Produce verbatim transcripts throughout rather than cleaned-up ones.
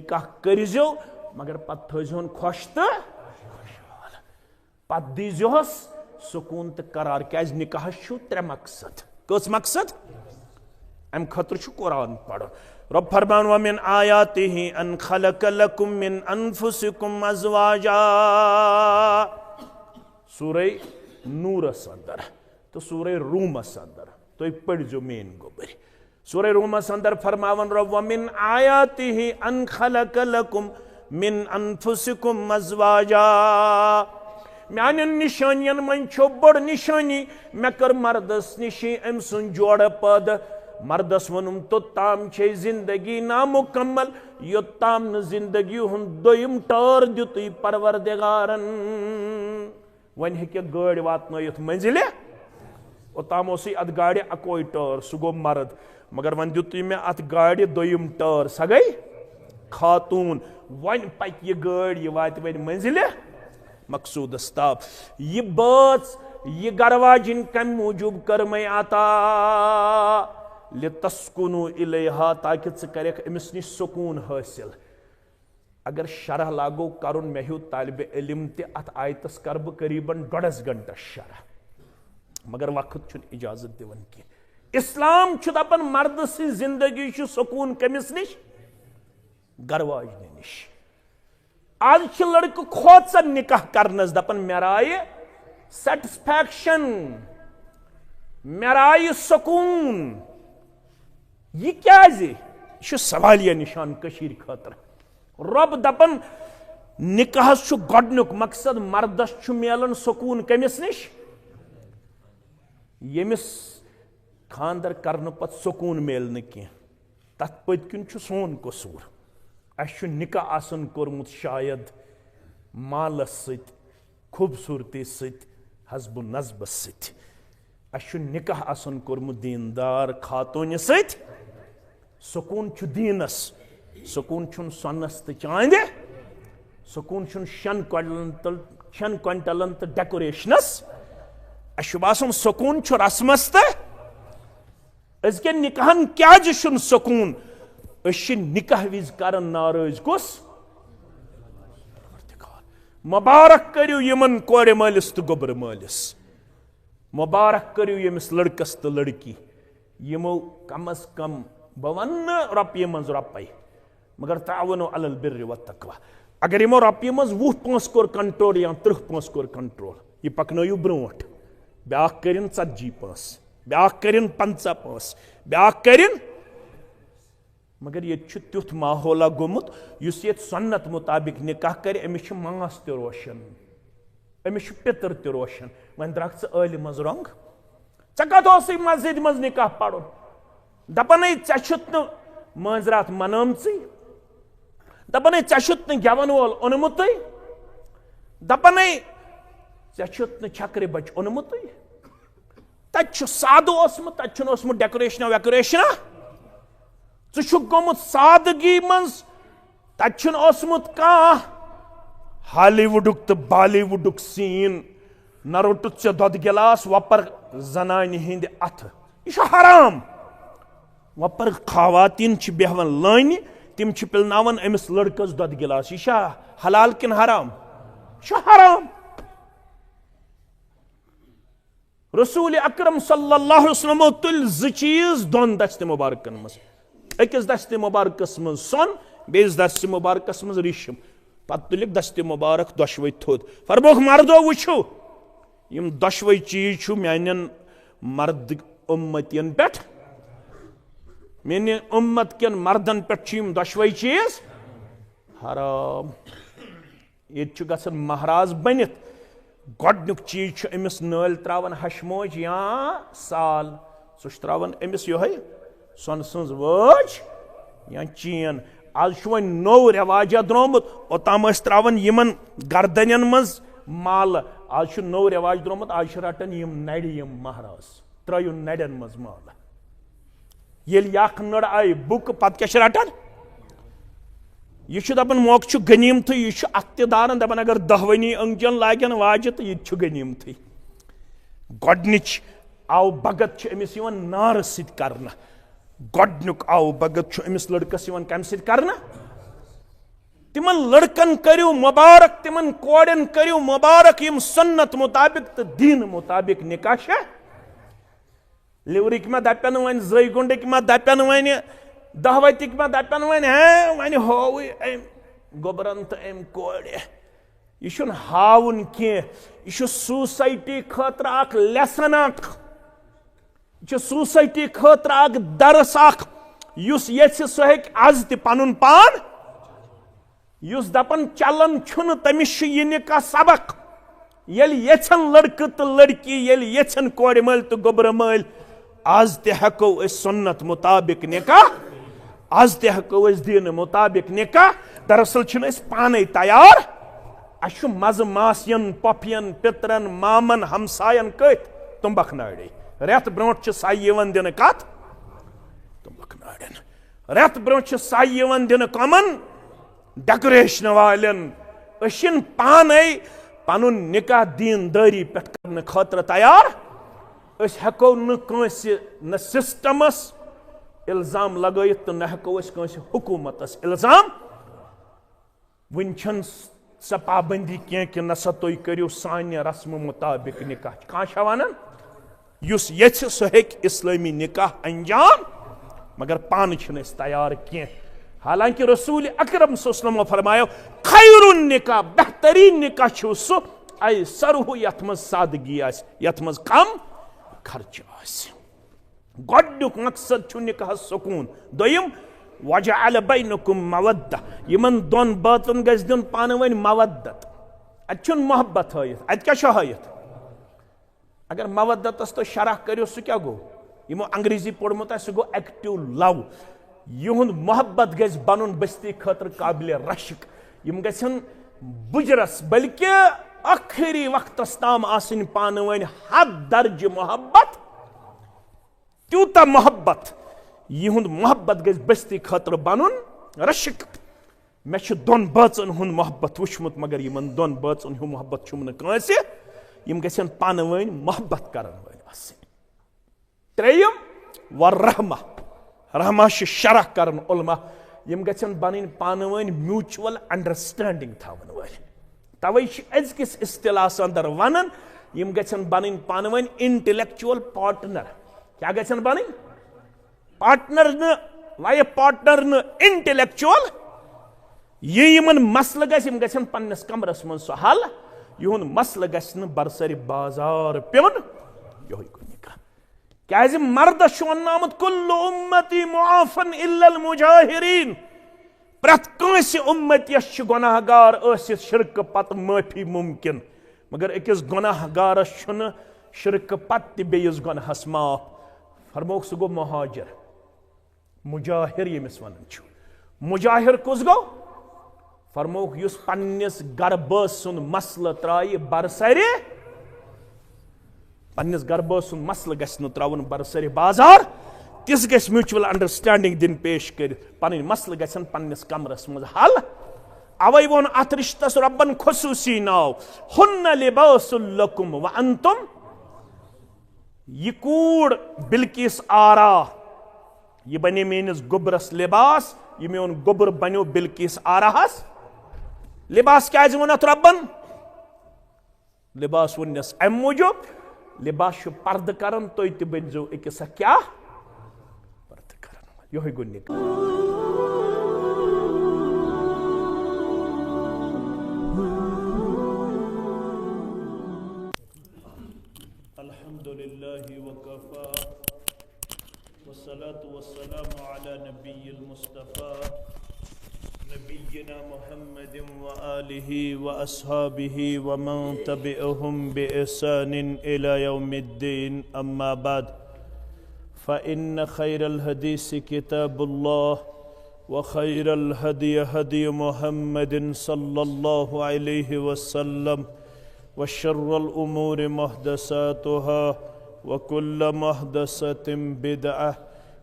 نکاح کٔرزیو، مگر پتہٕ تھٲوزِہون خۄش تہٕ خۄشحال۔ پتہٕ دیٖزِہوس سکوٗن تہٕ قرار۔ کیازِ؟ نکاحس چھُ ترٛےٚ مقصد۔ کٔژ مقصد؟ امہِ خٲطرٕ چھُ قرآن پرُن۔ رۄب فرمان، "ومن آیاتہ ان خلق لکم من انفسکم ازواجا۔" سورہ نورس اندر تہٕ سورہ رومس اندر۔ تُہۍ پٔرزیو میٲنۍ گوٚبٕرۍ۔ سورہ رومس اندر فرماون رۄب، "ومن آیاتہ ان خلق لکم من انفسکم ازواجا۔" میانٮ۪ن نشٲنین منٛز چھو بٔڑ نشٲنی، مےٚ کٔر مردس نِشی أمۍ سُنٛد جوڑٕ پٲدٕ۔ مردس ووٚنُم، "توٚتام چھے زندگی نامکمل، یوٚتام نہٕ زندگی ہُنٛد دوٚیِم ٹٲر دیُتُے پروردگارن۔" وۄنۍ ہیٚکہِ گٲڑۍ واتنٲیِتھ منزلہِ۔ اوٚتام اوسُے اتھ گاڑِ اکوے ٹٲر، سُہ گوٚو مرد، مگر وۄنۍ دیُتُے مےٚ اتھ گاڑِ دوٚیِم ٹٲر، سۄ گٔے خاتوٗن۔ وۄنۍ پکہِ یہِ گٲڑۍ، یہِ واتہِ وۄنۍ منزلہِ مقصوٗدس تام۔ یہِ بٲژ، یہِ گرواجِنۍ کمہِ موٗجوٗب کٔر مےٚ عطا؟ "لتسکنوا الیہا"، تاکہِ ژٕ کرکھ أمِس نِش سکوٗن حٲصِل۔ اگر شرح لاگو کرُن، مےٚ ہیوٗ طالبِ علم تہِ، اتھ آیتس کرٕ بہٕ قریباً ڈۄڈس گنٹس شرح، مگر وقت چھُنہٕ اجازت دِوان کینٛہہ۔ اسلام چھُ دپان، مردٕ سٕنٛز زندگی چھُ سکوٗن کٔمِس نِش؟ گرواجنہِ نِش۔ آز چھِ لڑکہٕ کھوژان نکاح کرنس، دپان، "مےٚ رایہِ سیٹسفیکشن، مےٚ رایہِ سکوٗن۔" یہِ کیازِ؟ یہِ چھُ سوالیہ نشان کٔشیٖرِ خٲطرٕ۔ رۄب دپان، نکاحس چھُ گۄڈنیُک مقصد، مردس چھُ میلان سکوٗن کٔمِس نِش؟ ییٚمِس خانٛدر کرنہٕ پتہٕ سکوٗن میلہِ نہٕ کینٛہہ، تتھ پٔتۍ کِنۍ چھُ سون قصوٗر۔ اسہِ چھُ نکاح آسان کوٚرمُت شاید مالس سۭتۍ، خوٗبصوٗرتی سۭتۍ، حسب و نسبس سۭتۍ۔ اسہِ چھُ نکاح آسان کوٚرمُت دیٖندار خاتوٗنہِ سۭتۍ۔ سکوٗن چھُ دیٖنس، سکوٗن چھُنہٕ سۄنس تہٕ چاندِ، سکوٗن چھُنہٕ شٮ۪ن کوینٹلن تہٕ، شٮ۪ن کوینٹلن تہٕ ڈیکوریشنس۔ اسہِ چھُ باسان سکوٗن چھُ رسمس تہٕ۔ أزکٮ۪ن نکاحن کیازِ چھُنہٕ سکوٗن؟ أسۍ چھِ نکاح وِزِ کران ناراض کُس؟ مبارک کٔرِو یِمن کورِ مٲلِس تہٕ گوٚبرٕ مٲلِس۔ مبارک کٔرِو ییٚمِس لڑکس تہٕ لڑکی، یِمو کم از کم، بہٕ ونہٕ نہٕ رۄپیہِ منٛز رۄپے، مگر تعاونوا علی البر والتقوی۔ اگر یِمو رۄپیہِ منٛز وُہ پونٛسہٕ کوٚر کنٹرول یا ترٕٛہ پونٛسہٕ کوٚر کنٹرول، یہِ پکنٲیِو برونٛٹھ۔ بیٛاکھ کٔرِن ژتجی پونٛسہٕ، بیٛاکھ کٔرِن پنٛژاہ پونٛسہٕ، بیٛاکھ کٔرِن۔ مگر ییٚتہِ چھُ تیُتھ ماحولہ گوٚمُت، یُس ییٚتہِ سنت مطابق نکاح کرِ، أمِس چھِ ماس تہِ روشن، أمِس چھُ پِتٕر تہِ روشن۔ وۄنۍ درٛاکھ ژٕ ٲلہِ منٛز رۄنٛگ، ژےٚ کتھ اوسُے مسجدِ منٛز نکاح پرُن؟ دپنے ژےٚ چھُتھ نہٕ مٲنٛزِ راتھ منٲمژٕے، دپنے ژےٚ چھُتھ نہٕ گٮ۪ون وول اوٚنمُتٕے، دپنے ژےٚ چھُتھ نہٕ چھکرِ بچہِ اوٚنمُتٕے۔ تتہِ چھُ سادٕ اوسمُت، تتہِ چھُنہٕ اوسمُت ڈیکوریشنا ویکوریشنا۔ ژٕ چھُکھ گوٚمُت سادگی منٛز۔ تتہِ چھُنہٕ اوسمُت کانٛہہ ہالی وُڈُک تہٕ بالی وُڈُک سین۔ نہ روٚٹُتھ ژےٚ دۄدٕ گِلاس وۄپر زنانہِ ہٕنٛدِ اتھٕ۔ یہِ چھُ حرام۔ وۄپر خواتین چھِ بیہوان لٲنہِ، تِم چھِ پِلناوان أمِس لڑکس دۄدٕ گِلاس۔ یہِ چھا حلال کِنہٕ حرام؟ یہِ چھُ حرام۔ رسول اکرم صلی اللہ علیہ وسلمو تُلۍ زٕ چیٖز دۄن دستِ مبارکن منٛز، أکِس دستِ مبارکس منٛز سۄن، بیٚیِس دستِ مبارکس منٛز ریشم۔ پتہٕ تُلِکھ دستِ مبارک دۄشوے تھوٚد، فرمووُکھ، مردو وٕچھِو، یِم دۄشوے چیٖز چھُ میانٮ۪ن مرد امتین پٮ۪ٹھ، میانہِ امت کٮ۪ن مردن پٮ۪ٹھ چھِ یِم دۄشوے چیٖز حرام۔ ییٚتہِ چھُ گژھان مہراز بٔنِتھ، گۄڈٕنیُک چیٖز چھُ أمِس نٲلۍ ترٛاوان ہشموج یا سال، سُہ چھُ ترٛاوان أمِس یِہوٚے سۄنہٕ سٕنٛز وٲج یا چین۔ آز چھُ وۄنۍ نوٚو رٮ۪واجا درٛامُت، اوٚتام ٲسۍ ترٛاوان یِمن گردنٮ۪ن منٛز مالہٕ، آز چھُ نوٚو رٮ۪واج درٛامُت، آز چھِ رٹان یِم نرِ، یِم مہراز ترٛٲیِو نرٮ۪ن منٛز مالہٕ۔ ییٚلہِ یہِ اکھ نٔر آیہِ بُکہٕ، پتہٕ کیٛاہ چھِ رٹان؟ یہِ چھُ دپان، موقعہٕ چھُ غنیٖمتھٕے، یہِ چھُ اتھ تہِ داران، دپان، اگر دہ ؤنی أنٛگجن لاگن واجہِ، تہٕ یہِ تہِ چھُ غنیٖمتھٕے۔ گۄڈٕنِچ آو بھگت چھِ أمِس یِوان نارٕ سۭتۍ کرنہٕ۔ گۄڈٕنیُک آو بھگت چھُ أمِس لڑکس یِوان کمہِ سۭتۍ کرنہٕ؟ تِمن لڑکن کٔرِو مبارک، تِمن کورٮ۪ن کٔرِو مبارک، یِم سنت مطابق تہٕ دین مطابق نکاح چھےٚ۔ لِورٕکۍ ما دپن وۄنۍ، زٲے گُنڈٕکۍ ما دپن وۄنۍ، دہوتٕکۍ ما دپن وۄنۍ، ہے وۄنۍ ہووٕے أمۍ گوٚبرن تہٕ أمۍ کورِ۔ یہِ چھُنہٕ ہاوُن کینٛہہ، یہِ چھُ سوسایٹی خٲطرٕ اکھ lesson اکھ۔ یہِ چھُ سوسایٹی خٲطرٕ اکھ درس اکھ۔ یُس یژھِ سُہ ہیٚکہِ از تہِ پنُن پان، یُس دپان چلان چھُنہٕ، تٔمِس چھُ یہِ نکاح سبق۔ ییٚلہِ یژھن لڑکہٕ تہٕ لڑکی، ییٚلہِ یژھن کورِ مٲلۍ تہٕ گوٚبرٕ مٲلۍ، از تہِ ہٮ۪کو أسۍ سنت مطابق نکاح، از تہِ ہٮ۪کو أسۍ دین مطابق نکاح۔ دراصل چھِنہٕ أسۍ پانے تیار۔ اَسہِ چھُ مزٕ ماسین، پۄپھین، پِترن، مامن، ہمساین کٔتھۍ؟ تُمبکھ ناڑے۔ رٮ۪تھ برونٛٹھ چھِ سَے یِوان دِنہٕ۔ کتھ؟ تُمبکھ ناڑٮ۪ن۔ رٮ۪تھ برونٛٹھ چھِ سَے یِوان دِنہٕ کمن؟ ڈیکوریشن والٮ۪ن۔ أسۍ چھِنہٕ پانے پنُن نکاح دیندٲری پٮ۪ٹھ کرنہٕ خٲطرٕ تیار۔ أسۍ ہٮ۪کو نہٕ کٲنٛسہِ، نہ سسٹمس الزام لگٲیِتھ تہٕ نہ ہٮ۪کو أسۍ کٲنٛسہِ حکومتس الزام۔ وٕنہِ چھَنہٕ سۄ پابندی کینٛہہ کہِ نہ سا تُہۍ کٔرِو سانہِ رسمہٕ مطابق نکاح۔ کانٛہہ چھا ونان؟ یُس یژھِ سُہ ہیٚکہِ اسلٲمی نکاح انجام، مگر پانہٕ چھِنہٕ أسۍ تیار کینٛہہ۔ حالانکہ رسول اکرم صلی اللہ علیہ وسلم فرمایو، خیر النکاح، بہترین نکاح چھُ سُہ، ایسرہ، یتھ منٛز سادگی آسہِ، یتھ منٛز کم خرچہ آسہِ۔ گۄڈنیُک مقصد چھُ نکاحس سکوٗن۔ دوٚیِم، وجعل بینکم مودہ، یِمن دۄن بٲژن گژھِ دیُن پانہٕ ؤنۍ مودت۔ اتہِ چھُنہٕ محبت ہٲیِتھ، اتہِ کیٛاہ چھُ ہٲیِتھ؟ اگر مودتس تُہۍ شرح کٔرِو، سُہ کیٛاہ گوٚو؟ یِمو انگریزی پوٚرمُت آسہِ، سُہ گوٚو active love۔ یِہُنٛد محبت گژھِ بنُن بستی خٲطرٕ قابل رشک۔ یِم گژھن بُجرس، بلکہ ٲخری وقتس تام آسٕنۍ پانہٕ ؤنۍ حد درجہ محبت۔ تیوٗتاہ محبت، یِہُنٛد محبت گژھِ بستی خٲطرٕ بنُن رشک۔ مےٚ چھُ دۄن بٲژن ہُنٛد محبت وُچھمُت، مگر یِمن دۄن بٲژن ہُنٛد محبت چھُم نہٕ کٲنٛسہِ۔ یِم گژھن پانہٕ ؤنۍ محبت کرن وٲلۍ آسٕنۍ۔ ترٛیٚیِم، والرحمہ۔ رحمہ چھِ شرح کران علماء۔ یِم گژھن بنٕنۍ پانہٕ ؤنۍ mutual understanding تھاون وٲلۍ۔ توے چھِ أزکِس اصطلاحس اندر ونان، یِم گژھن بنٕنۍ پانہٕ ؤنۍ intellectual partner۔ کیٛاہ گژھن بنٕنۍ؟ Partner نہٕ، life partner نہٕ، intellectual۔ یہِ یِمن مسلہٕ گژھِ، یِم گژھن پننِس کمرس منٛز سُہ حل۔ یِہُنٛد مسلہٕ گژھِ نہٕ برسرِ بازار پیوٚن۔ یِہوٚے گوٚو نکاح۔ کیازِ مردس چھُ وننہٕ آمُت، کل امتی معافن الا المجاہرین۔ پرٛٮ۪تھ کٲنٛسہِ امتیس چھِ گۄناہ گار ٲسِتھ شرکہٕ پتہٕ معٲفی ممکن، مگر أکِس گۄناہ گارس چھُنہٕ شرکہٕ پتہٕ تہِ بیٚیِس گۄناہس معاف۔ فرمووُکھ، سُہ گوٚو مہاجر، مجاہر ییٚمِس ونان چھُ۔ مجاہر کُس گوٚو؟ فرمووُکھ، یُس پننِس گربہٕ سُنٛد مسلہٕ ترٛایہِ برسرِ، پننِس گربہٕ سُنٛد مسلہٕ گژھِ نہٕ ترٛاوُن برسرِ بازار، تِژھ گژھِ mutual understanding دِنۍ پیش کٔرِتھ، پنٕنۍ مسلہٕ گژھن پننِس کمرس منٛز حل۔ اوے ووٚن اتھ رشتس رۄبن خصوصی ناو، ہن لباس لکم وانتم۔ یہِ کوٗر بلقیس آرا، یہِ بنے میٲنِس گوٚبرس لباس، یہِ میون گوٚبر بنیو بلقیس آراہس لباس۔ کیازِ ووٚن اتھ رۄبن لباس؟ ووٚننس امہِ موٗجوٗب، لباس چھُ پردٕ کران، تُہۍ تہِ بٔنزیو أکِس اکھ کیٛاہ؟ پردٕ کران وول۔ یِہوٚے گوٚو نکاح۔ الحمد لله وكفى، والصلاة والسلام على نبي المصطفى، نبينا محمد وآله وأصحابه ومن تبعهم بإحسان إلى يوم الدين، أما بعد، فإن خير الحديث كتاب الله، وخير الهدي هدي محمد صلى الله عليه وسلم، وشر الأمور محدثاتها، وكل محدثة بدعة،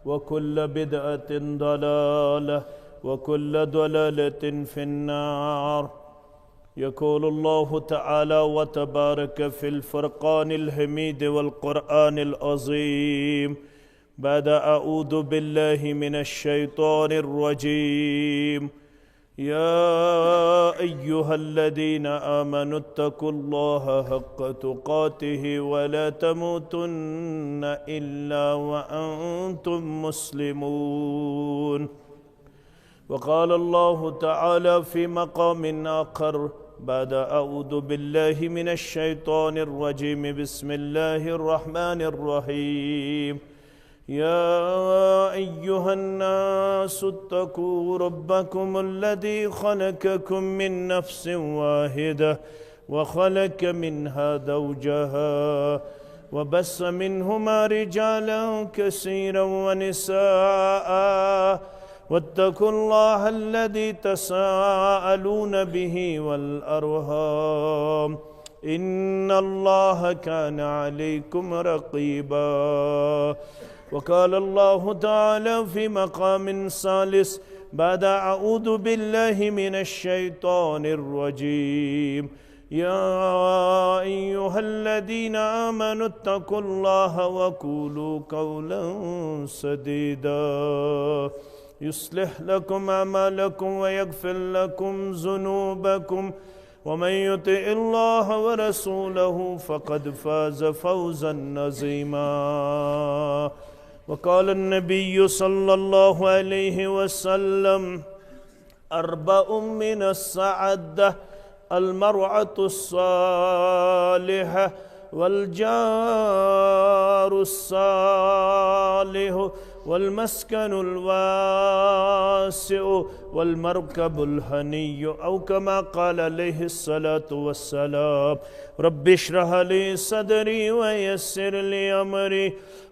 وكل بدعة ضلالة، وكل ضلالة في النار. يقول الله تعالى وتبارك في الفرقان الحميد والقرآن العظيم بعد أعوذ بالله من الشيطان الرجيم. يا أيها الذين آمنوا اتقوا الله حق تقاته ولا تموتن إلا وأنتم مسلمون. وقال الله تعالى في مقام آخر بعد أعوذ بالله من الشيطان الرجيم، بسم الله الرحمن الرحيم. يا أيها الناس اتقوا ربكم الذي خلقكم من نفس واحدة وخلق منها زوجها وبث منهما رجالا كثيرا ونساء واتقوا الله الذي تساءلون به والأرحام إن الله كان عليكم رقيبا. وقال الله تعالى في مقام ثالث بعد أعوذ بالله من الشيطان الرجيم. يا أيها الذين آمنوا اتقوا الله وقولوا قولا سديدا يصلح لكم أعمالكم ويغفر لكم ذنوبكم ومن يطع الله ورسوله فقد فاز فوزا عظيما. وقال النبي صلى الله عليه وسلم: أربع من السعادة: المرأة الصالحة والجار الصالح والمسكن الواسع والمركب الهني، أو كما قال عليه الصلاة والسلام. رب اشرح لي صدري ويسر لي أمري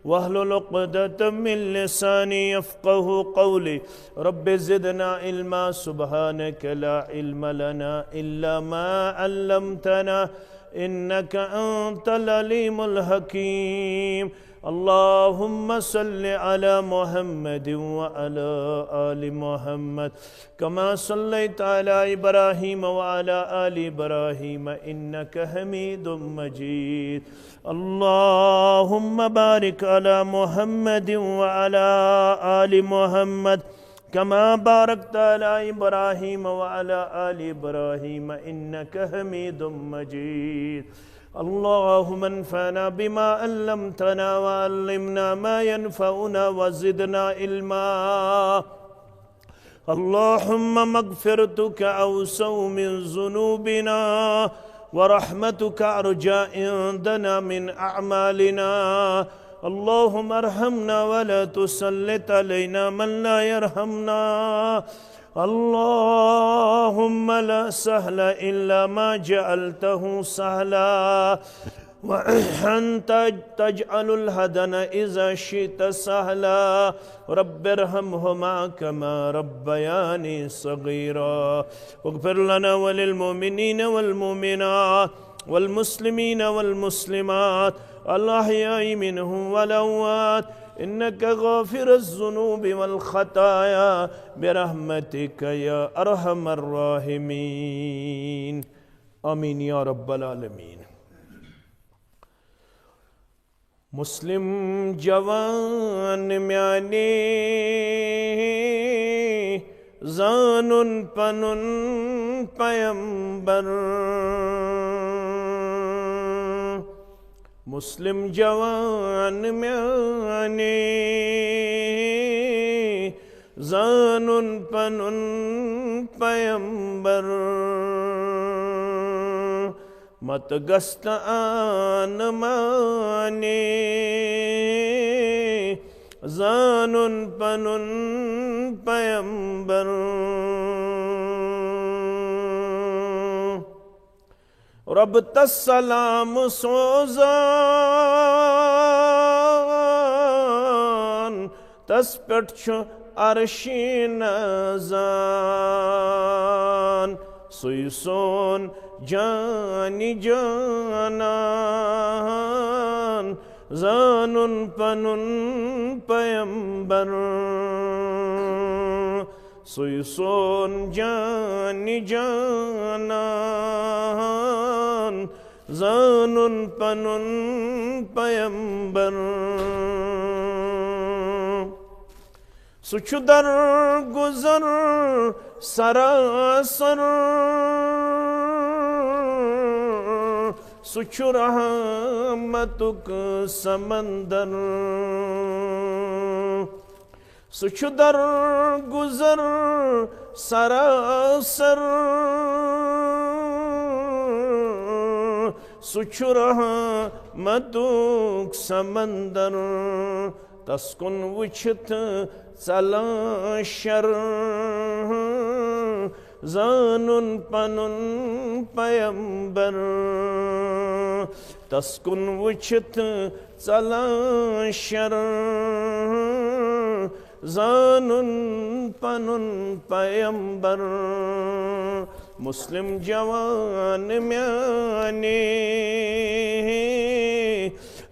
واحلل عقدة من لساني يفقه قولي. رب زدنا علما، سبحانك لا علم لنا إلا ما علمتنا إنك أنت العليم الحكيم. اللهم صل على محمد وعلى آل محمد كما صليت على إبراهيم وعلى آل إبراهيم إنك حميد مجيد. اللهم بارك على محمد وعلى آل محمد كما باركت على إبراهيم وعلى آل إبراهيم إنك حميد مجيد. اللهم انفعنا بما علمتنا وعلمنا ما ينفعنا وزدنا علما. اللهم مغفرتك أوسع من ذنوبنا ورحمتك أرجى عندنا من أعمالنا. اللهم ارحمنا ولا تسلط علينا من لا يرحمنا. اللهم لا سهل إلا ما جعلته سهلا وأنت تجعل الحزن إذا شئت سهلا. رب ارحمهما كما ربياني صغيرا. واغفر لنا وللمؤمنين والمؤمنات والمسلمين والمسلمات الأحياء منهم والأموات إنك غافر الذنوب والخطايا برحمتك يا أرحم الراحمين. آمين يا رب العالمين. مسلم جوان میانہِ زانُن پنُن پیمبر۔ مسلم جوان میانہِ زانُن پنُن پیمبر۔ مت گست آن مانہِ زانُن پنُن پیمبر۔ رب تس سلام سوزان، تس پٮ۪ٹھ چھُ عرشی نزان۔ سُے سون جانِ جانان، زانُن پنُن پیمبر۔ سُے سون جانِ جانان، زانُن پنُن پیمبر۔ سُہ چھُ درگُزر سراسر، سُہ چھُ رحمتُک سمندر۔ سُہ چھُ درگُزر سراسر، سُہ چھُ رحمتُک سمندر۔ تس کُن وٕچھِتھ ژلان شر، زانُن پنُن پیمبر۔ تس کُن وٕچھِتھ ژلان شر، زانُن پنُن پیمبر۔ مسلم جوان میانہِ،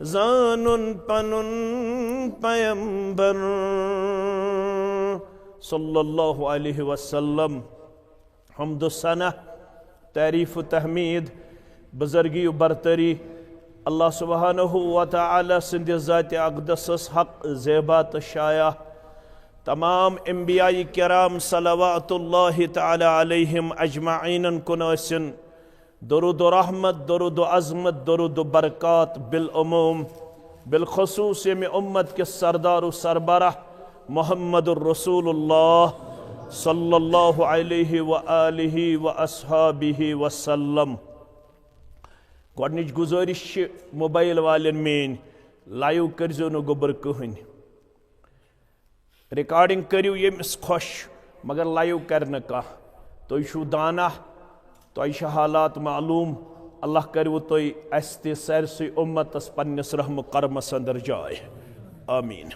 زانُن پنُن پیمبر۔ صلی اللہ علیہ وسلم۔ حمد و ثنا، تعریف و تحمید، بزرگی و برتری، اللہ سبحانہ و تعالی سٕنٛدِ ذاتِ اقدسس حق، زیبا تہٕ شایع۔ تمام انبیاء کرام صلوات اللہ تعالی علیہم اجمعینن کُن ٲسِن درود و رحمت، درود و عظمت، درود و برکات بالعموم، بالخصوص ییٚمہِ امت کِس سردار و سربراہ محمد الرسول اللہ صلی اللہ علیہ و آلہ و اصحابہ وسلم۔ گۄڈنِچ گُزٲرِش چھِ موبایل والٮ۪ن میٛٲنۍ، لایِو کٔرۍزیو نہٕ گوٚبُر کٕہٕنۍ۔ ریکارڈنگ کٔرِو ییٚمِس خۄش، مگر لایِو کرِ نہٕ کانٛہہ۔ تُہۍ چھِو دانا، تۄہہِ چھِ حالات معلوم۔ اللہ کٔرِو تُہۍ اَسہِ تہِ سٲرسٕے اُمتس پننِس رحم و کرمس اندر جاے۔ آمین۔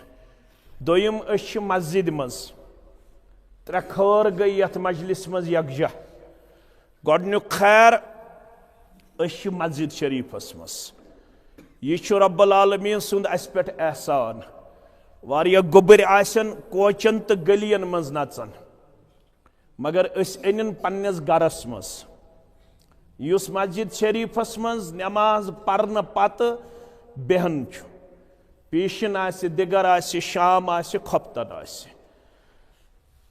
دوٚیِم، أسۍ چھِ مسجدِ منٛز۔ ترٛےٚ خٲر گٔے یتھ مجلس منٛز یکجاہ۔ گۄڈنیُک خیر، أسۍ چھِ مسجد شریفس منٛز۔ یہِ چھُ رب العالمین سُنٛد اَسہِ پٮ۪ٹھ احسان۔ واریاہ گوٚبٕرۍ آسن کوچن تہٕ گلیَن منٛز نژان، مگر أسۍ أنِن پننِس گرس منٛز، یُس مسجد شریفس منٛز نماز پرنہٕ پتہٕ بیہن چھُ۔ پیشن آسہِ، دِگر آسہِ، شام آسہِ، خۄفتن آسہِ۔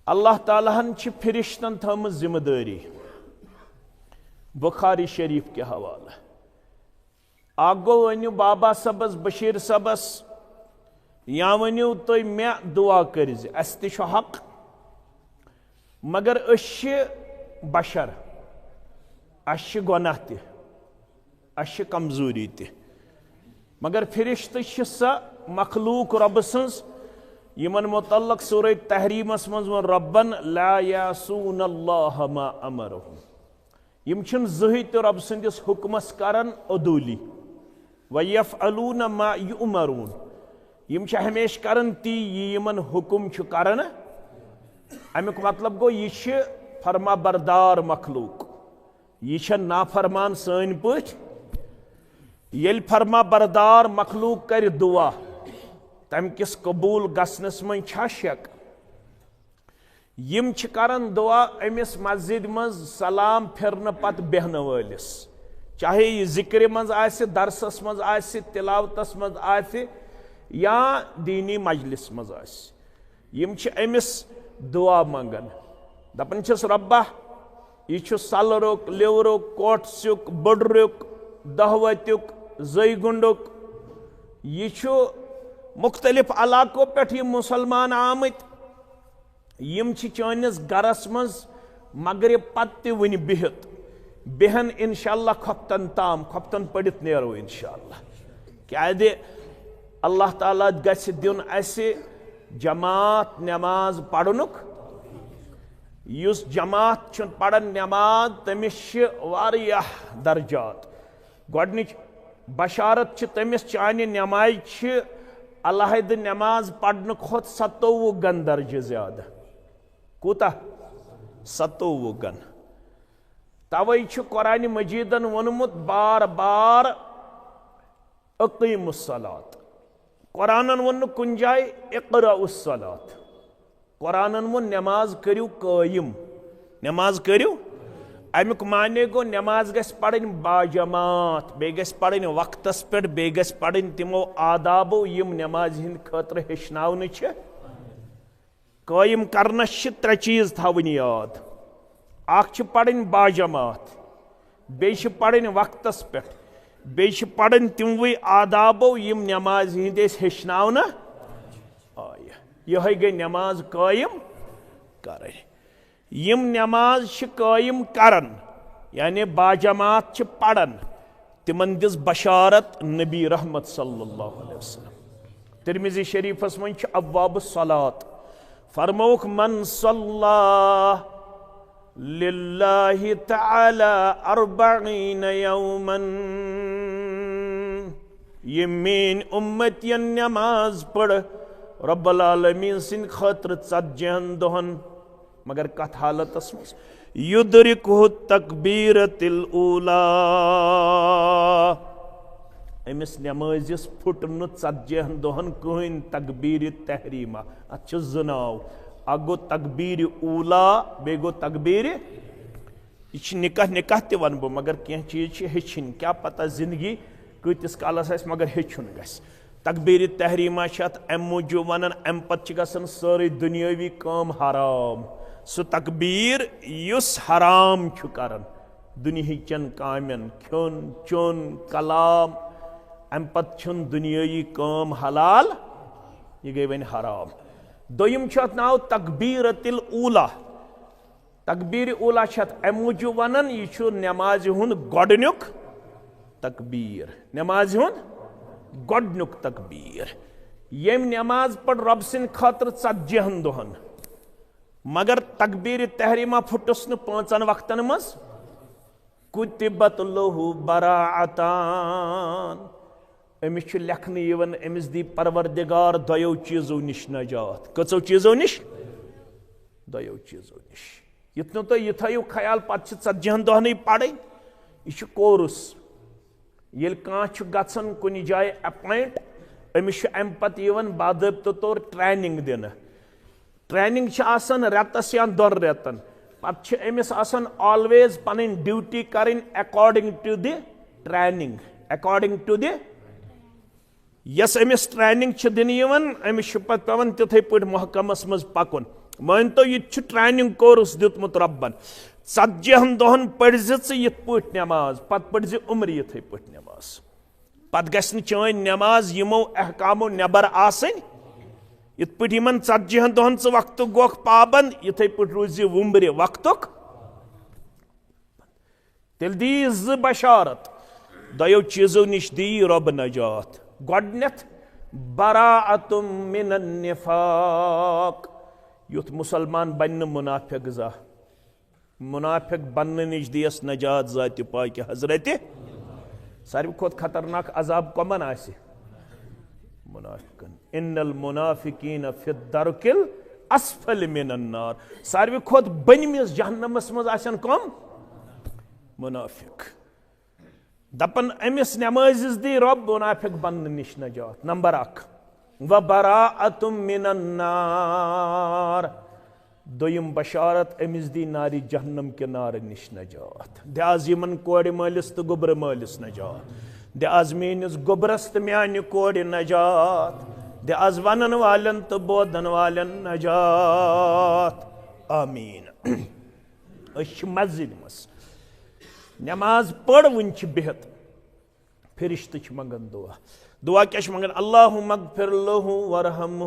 اللہ تعالیٰ ہن چھِ فرشتن تھٲومٕژ ذمہٕ دٲری۔ بخاری شریف کہِ حوالہٕ۔ اکھ گوٚو، ؤنِو بابا صٲبس، بشیر صٲبس، یا ؤنِو تُہۍ مےٚ دعا کٔرۍ زِ۔ اَسہِ تہِ چھُ حق، مگر أسۍ چھِ بشر، اَسہِ چھِ گۄناہ تہِ، اَسہِ چھِ کمزوری تہِ۔ مگر فرشتہٕ چھِ سۄ مخلوق رۄبہٕ سٕنٛز، یِمن متعلق سورہ تحریمس منٛز ووٚن رۄبن، "لا یعصون اللہ ما امرہم"۔ یِم چھِنہٕ زٕہٕے تہِ رۄب سٕنٛدِس حُکمس کران عدوٗلی۔ "وَیَفْعَلُونَ مَا یُؤْمَرُونَ"۔ یِم چھِ ہمیشہِ کران تی، یہِ یِمن حُکم چھُ کران۔ اَمیُک مطلب گوٚو، یہِ چھِ فرما بردار مخلوق۔ یہِ چھےٚ نافرمان سٲنۍ پٲٹھۍ۔ ییٚلہِ فرما بردار مخلوق کرِ دُعا، تَمہِ کِس قبوٗل گژھنَس منٛز چھا شک؟ یِم چھِ کران دُعا أمِس مسجدِ منٛز سلام پھِرنہٕ پتہٕ بیٚہنہٕ وٲلِس، چاہے یہِ ذِکرِ منٛز آسہِ، درسَس منٛز آسہِ، تِلاوتَس منٛز آسہِ، یا دیٖنی مجلس منٛز آسہِ۔ یِم چھِ أمِس دُعا منٛگان، دَپان چھِس، "رۄبا، یہِ چھُ سَلرُک، لِورُک، کوٹھسُک، بُڈرُک، دہوتیُک، زٲے گُنڈُک، یہِ چھُ مُختٔلِف علاقو پٮ۪ٹھ یِم مُسلمان آمٕتۍ، یِم چھِ چٲنِس گرس منٛز مغرب پتہٕ تہِ وُنہِ بِہِتھ، بیٚہن انشاءاللہ خۄفتن تام، خۄفتن پٔرِتھ نیرو انشاءاللہ۔" کیازِ اللہ تعالیٰ گژھِ دیُن اسہِ جماعت نماز پرنُک۔ یُس جماعت چھُنہٕ پران نماز، تٔمِس چھِ واریاہ درجات۔ گۄڈنِچ بشارت چھِ تٔمِس، چانہِ نمازِ چھِ علیحدٕ نماز پرنہٕ کھۄتہٕ ستووُہ گن درجہٕ زیادٕ۔ کوٗتاہ؟ ستووُہ گن۔ توے چھُ قرآنِ مجیدن ووٚنمُت بار بار، "اقیموا الصلاۃ۔" قرآنن ووٚن نہٕ کُنہِ جایہِ، "اقرأوا الصلاۃ۔" قرآنن ووٚن، "نماز کٔرِو قٲیِم، نماز کٔرِو۔" اَمیُک معنی گوٚو، نماز گژھِ پرٕنۍ باجماعت، بیٚیہِ گژھِ پرٕنۍ وقتس پٮ۪ٹھ، بیٚیہِ گژھِ پرٕنۍ تِمو آدابو، یِم نمازِ ہٕنٛدِ خٲطرٕ ہیٚچھناونہٕ چھِ۔ قٲیِم کرنس چھِ ترٛےٚ چیٖز تھاوٕنۍ یاد۔ اکھ چھِ پرٕنۍ باجماعت، بیٚیہِ چھِ پرٕنۍ وقتس پٮ۪ٹھ، بیٚیہِ چھِ پرٕنۍ تِموٕے آدابو یِم نمازِ ہِنٛدۍ أسۍ ہیٚچھناونہٕ آیہِ۔ یِہوٚے گٔے نماز قٲیِم کرٕنۍ۔ یِم نماز چھِ قٲیِم کران، یعنی باجماعت چھِ پران، تِمن دِژ بشارت نبی رحمت صلی اللہ علیہ وسلم۔ ترمذی شریفس منٛز چھُ ابواب الصلاۃ، فرمووُکھ، من صلی للہ تعالی اربعین یومن، یِم میٲنۍ امتین نماز پٔر رب العالمین سٕنٛدِ خٲطرٕ ژتجی ہن دۄہن، مگر کتھ حالتس منٛز؟ یدرکہ تکبیرت الاولی، أمِس نمٲزِس پھُٹ نہٕ ژتجی ہن دۄہن کٕہٕنۍ تکبیر تحریمہ۔ اتھ چھِ زٕ ناو، اکھ گوٚو تکبیر اولی، بیٚیہِ گوٚو تکبیر، یہِ چھِ نکاح نکاح تہِ ونہٕ بہٕ، مگر کینٛہہ چیٖز چھِ ہیٚچھِنۍ۔ کیٛاہ پتہ زندگی کۭتِس کالس آسہِ، مگر ہیٚچھُن گژھِ۔ تکبیر تحریمہ چھِ اتھ امہِ موٗجوٗب ونان، امہِ پتہٕ چھِ گژھان سٲرٕے دُنیٲوی کٲم حرام۔ سُہ تکبیر یُس حرام چھُ کران، دُنیہٕکٮ۪ن کامٮ۪ن، کھیوٚن چیوٚن، کلام، امہِ پتہٕ چھُنہٕ دُنیٲیی کٲم حلال، یہِ گٔے وۄنۍ حرام۔ دوٚیِم چھُ اتھ ناو تکبیرت الاولی۔ تکبیر اولی چھِ اتھ امہِ موٗجوٗب ونان، یہِ چھُ نمازِ ہُنٛد گۄڈٕنیُک تکبیر، نمازِ ہُنٛد گۄڈٕنیُک تکبیر۔ ییٚمۍ نماز پٔر رۄب سٕنٛدِ خٲطرٕ ژتجی ہن دۄہن، مگر تکبیر تحریمہ پھُٹُس نہٕ پانٛژن وقتن منٛز، کتبت لہ براءتان، أمِس چھُ لیکھنہٕ یِوان، أمِس دی پروردگار دۄیو چیٖزو نِش نجات۔ کٔژو چیٖزو نِش؟ دۄیو چیٖزو نِش۔ یُتھ نہٕ تُہۍ یہِ تھٲیِو خیال، پتہٕ چھِ ژتجی ہن دۄہنٕے پرٕنۍ۔ یہِ چھُ کورس۔ ییٚلہِ کانٛہہ چھُ گژھان کُنہِ جایہِ اپوینٹ، أمِس چھُ امہِ پتہٕ یِوان باضٲبطہٕ طور ٹریننگ دِنہٕ۔ ٹریننگ چھِ آسان رٮ۪تس یا دۄن رٮ۪تن۔ پتہٕ چھِ أمِس آسان always پنٕنۍ ڈیوٹی کرٕنۍ according to the training، according to the، یۄس أمِس ٹریننگ چھِ دِنہٕ یِوان، أمِس چھُ پتہٕ پٮ۪وان تِتھے پٲٹھۍ محکمس منٛز پکُن۔ مٲنۍ تو، یہِ تہِ چھُ ٹریننگ کورس دیُتمُت رۄبن، ژتجی ہن دۄہن پٔرزِ ژٕ یِتھ پٲٹھۍ نٮ۪ماز، پتہٕ پٔرزِ عمرِ یِتھے پٲٹھۍ نٮ۪ماز۔ پتہٕ گژھِ نہٕ چٲنۍ نٮ۪ماز یِمو احکامو نٮ۪بر آسٕنۍ۔ یِتھ پٲٹھۍ یِمن ژتجی ہن دۄہن ژٕ وقتُک گوکھ پابند، یِتھے پٲٹھۍ روٗزِ وُمبرِ وقتُک۔ تیٚلہِ دِیہِ زٕ بشارت، دۄیو چیٖزو نِش دِیہِ رۄب نجات۔ گۄڈٕنیتھ، براءت من النفاق، یُتھ مسلمان بنہِ نہٕ منافق زانٛہہ۔ منافق بننہٕ نِش دِیس نجات ذاتِ پاکہِ حضرتِ۔ ساروی کھۄتہٕ خطرناک عذاب کۄمن آسہِ؟ منافقن۔ ان المنافقین فی الدرک الاسفل من النار۔ ساروی کھۄتہٕ بٔنمِس جہنمس منٛز آسن کۄم؟ منافق۔ دپان، أمِس نمٲزِس دی رۄب منافق بننہٕ نِش نجات۔ نمبر اکھ، و براءت من النار۔ دوٚیِم بشارت، أمِس دی نارِ جہنم کہِ نارٕ نِش نجات۔ دِ از یِمن کورِ مٲلِس تہٕ گوٚبرٕ مٲلِس نجات۔ دِ از میٲنِس گوٚبرس تہٕ میانہِ کورِ نجات۔ دِ از ونن والٮ۪ن تہٕ بوزن والٮ۪ن نجات۔ آمیٖن۔ أسۍ چھِ مسجدِ منٛز۔ نماز پٔر، وُنہِ چھِ بِہِتھ۔ فرشتہٕ چھِ منٛگان دعا۔ دعا کیٛاہ چھِ منٛگان؟ اللہم اغفر لہ ورحمہ۔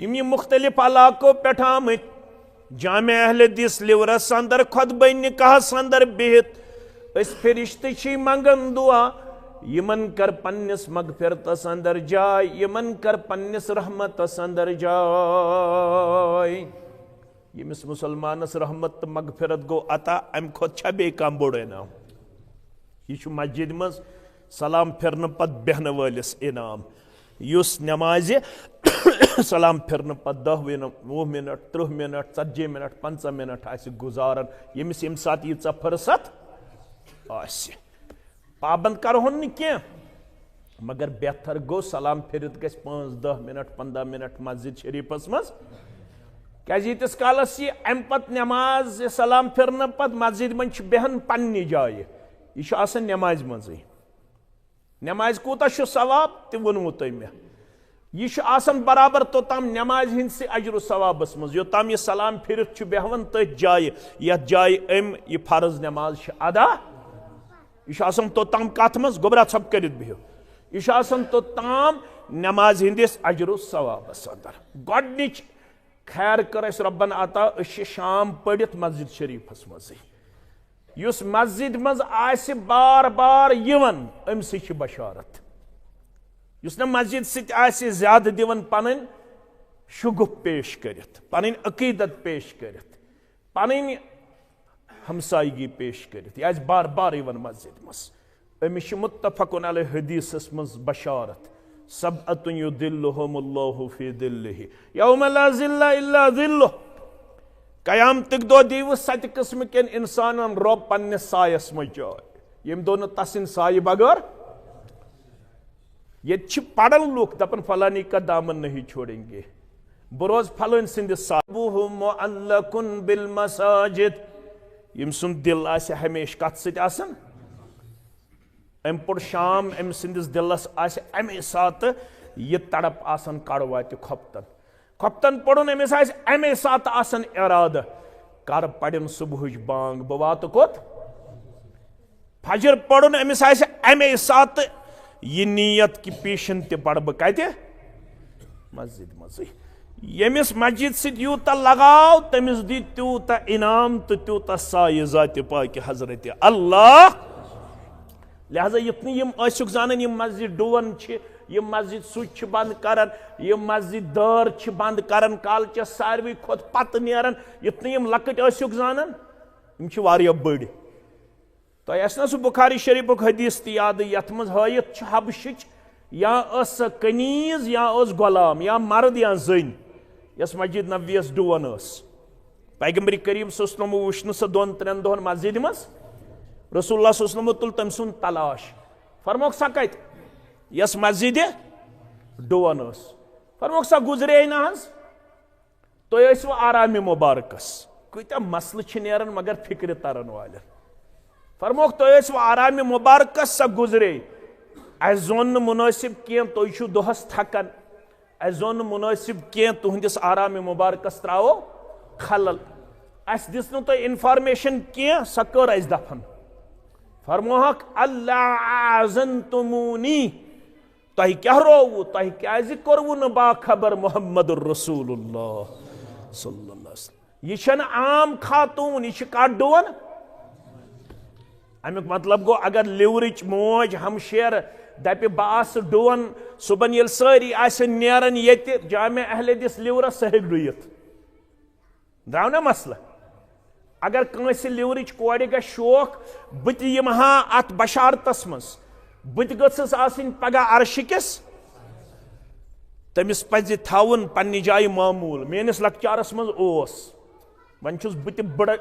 یِم یِم مختلف علاقو پٮ۪ٹھ آمٕتۍ، جامع اہل حدیث لِورس اندر، خطبہ نکاحس اندر بِہِتھ، أسۍ فرشتہٕ چھِ منٛگان دعا، یِمن کر پننِس مغفرتس اندر جاے، یِمن کر پننِس رحمتس اندر جاے۔ ییٚمِس مسلمانس رحمت تہٕ مغفرت گوٚو عطا، امہِ کھۄتہٕ چھا بیٚیہِ کانٛہہ بوٚڑ انعام؟ یہِ چھُ مسجدِ منٛز سلام پھِرنہٕ پتہٕ بیٚہنہٕ وٲلِس انعام، یُس نمازِ سلام پھِرنہٕ پتہٕ دَہ وُہ منٹ، ترٕٛہ منٹ، ژتجی منٹ، پنٛژاہ منٹ آسہِ گُزاران، ییٚمِس ییٚمہِ ساتہٕ ییٖژاہ فرصت آسہِ۔ پابند کرہون نہٕ کینٛہہ، مگر بہتر گوٚو سلام پھِرِتھ گژھِ پانٛژھ، دَہ منٹ، پنٛداہ منٹ مسجد شریفس منٛز۔ کیازِ ییٖتِس کالس یہِ امہِ پتہٕ نماز، یہِ سلام پھِرنہٕ پتہٕ مسجد منٛز چھُ بیہان پننہِ جایہِ، یہِ چھُ آسان نمازِ منٛزٕے۔ نمازِ کوٗتاہ چھُ ثواب تہِ ووٚنوُ تۄہہِ مےٚ۔ یہِ چھُ آسان برابر توٚتام نمازِ ہٕنٛدسٕے اجر و ثوابس منٛز، یوٚتام یہِ سلام پھِرِتھ چھُ بیہوان تٔتھۍ جایہِ، یتھ جایہِ أمۍ یہِ فرض نماز چھِ ادا۔ یہِ چھُ آسان توٚتام کتھ منٛز؟ گوٚبرا ژھۄپہٕ کٔرِتھ بِہِو۔ یہِ چھُ آسان توٚتام نمازِ ہٕنٛدِس اجر و ثوابس اندر۔ گۄڈٕنِچ خیر کٔر اَسہِ رۄبن عطا، أسۍ چھِ شام پٔرِتھ مسجد شریفس منٛزٕے۔ یُس مسجد منٛز آسہِ بار بار یِوان، أمۍ سٕے چھِ بشارت۔ یُس نہٕ مسجد سۭتۍ آسہِ زیادٕ دِوان پنٕنۍ شگوف پیش کٔرِتھ، پنٕنۍ عقیدت پیش کٔرِتھ، پنٕنۍ ہمسایگی پیش کٔرِتھ، یہِ آسہِ بار بار یِوان مسجد منٛز، أمِس چھِ متفقن علیہ حدیثس منٛز بشارت، سبعة یظلهم اللہ فی ظلہ یوم لا ظل الا ظلہ۔ قیامتٕکۍ دۄہ دیٖوٕ ستہِ قٕسمہٕ کٮ۪ن انسانن رۄب پننِس سایس منٛز جاے، ییٚمہِ دۄہ نہٕ تسٕنٛدِ سایہِ بغٲر۔ ییٚتہِ چھِ پران لُکھ، دپان فلانی کا دامن نہیں چھوڑیں گے، بہٕ روزٕ فلٲنۍ سٕنٛدِس سایہِ۔ قلبہ معلق بالمساجد، ییٚمۍ سُنٛد دِل آسہِ ہمیشہِ کتھ سۭتۍ آسان؟ أمۍ پوٚر شام، أمۍ سٕنٛدِس دِلس آسہِ امے ساتہٕ یہِ تڑپ آسان، کڑ واتہِ خۄفتن۔ خۄفتن پوٚرُن، أمِس آسہِ امے ساتہٕ آسان ارادٕ، کر پرن صبحٕچ بانگ، بہٕ واتہٕ کوٚت؟ فجر پرُن، أمِس آسہِ امے ساتہٕ یہِ نیت کہِ پیشن تہِ پرٕ بہٕ کتہِ؟ مسجد منٛزٕے۔ ییٚمِس مسجد سۭتۍ یوٗتاہ لگاو، تٔمِس دی تیوٗتاہ انعام تہٕ تیوٗتاہ سایہِ ذاتِ پاکہِ حضرت اللہ۔ لہذا یُتھ نہٕ یِم ٲسِکھ زانان، یِم مسجد ڈُوان چھِ، یِم مسجد سُچ چھِ بنٛد کران، یِم مسجد دٲر چھِ بنٛد کران، کالچس ساروٕے کھۄتہٕ پتہٕ نیران، یُتھ نہٕ یِم لۄکٕٹۍ ٲسِکھ زانان، یِم چھِ واریاہ بٔڑۍ۔ تۄہہِ آسہِ نا سُہ بخاری شریفُک حدیث تہِ یادٕے، یتھ منٛز ہٲیِتھ چھُ حبشٕچ یا ٲس سۄ کنیز یا ٲس غلام یا مرد یا زٔنۍ، یۄس مسجد نبویس ڈُوان ٲس۔ پیغمبر کریم صلی اللہ علیہ وسلم وُچھ نہٕ سۄ دۄن ترٛٮ۪ن دۄہن مسجدِ منٛز۔ رسول اللہ صلی اللہ علیہ وسلم تُل تٔمۍ سُنٛد تلاش۔ فرموکھ، سۄ کتہِ؟ یۄس مسجدِ ڈُوان ٲس۔ فرموکھ، سۄ گُزرے نہ حظ۔ تُہۍ ٲسِو آرامِ مُبارکس۔ کۭتیاہ مسلہٕ چھِ نیران مگر فکرِ ترن والٮ۪ن۔ فرموکھ، تُہۍ ٲسِو آرامِ مُبارکس، سۄ گُزرے۔ اسہِ زون نہٕ مُنٲسِب کینٛہہ، تُہۍ چھِو دۄہس تھکان۔ اسہِ زون نہٕ مُنٲسِب کینٛہہ، تُہنٛدِس آرامِ مُبارکس ترٛاوو خلل۔ اسہِ دِژ نہٕ تۄہہِ انفارمیشن کینٛہہ، سۄ کٔر اسہِ دفن۔ فرموہکھ، اللہ اعزنتمونی، تۄہہِ کیٛاہ رووُ؟ تۄہہِ کیٛازِ کوٚروُ نہٕ باخبر محمد رسول اللہ صلی اللہ علیہ وسلم؟ یہِ چھَنہٕ عام خاتوٗن، یہِ چھِ کَتھ ڈُوان۔ اَمیُک مطلب گوٚو، اگر لِورٕچ موج ہمشیر دَپہِ، "بہٕ آسہٕ ڈُوان"، صُبحن ییٚلہِ سٲری آسن نیران ییٚتہِ جامع اہل حدیث لِورَس، سُہ ہیٚکہِ ڈُوِتھ۔ درٛاو نا مسلہٕ؟ اگر کٲنٛسہِ لِورٕچ کورِ گژھِ شوق، بہٕ تہِ یِمہٕ ہا اَتھ بشارتس منٛز، بہٕ تہِ گٔژھٕس آسٕنۍ پگاہ عرشہِ کِس، تٔمِس پزِ تھاوُن پننہِ جایہِ معموٗل۔ میٲنِس لۄکچارس منٛز اوس، وۄنۍ چھُس بہٕ تہِ بٕڑٕ،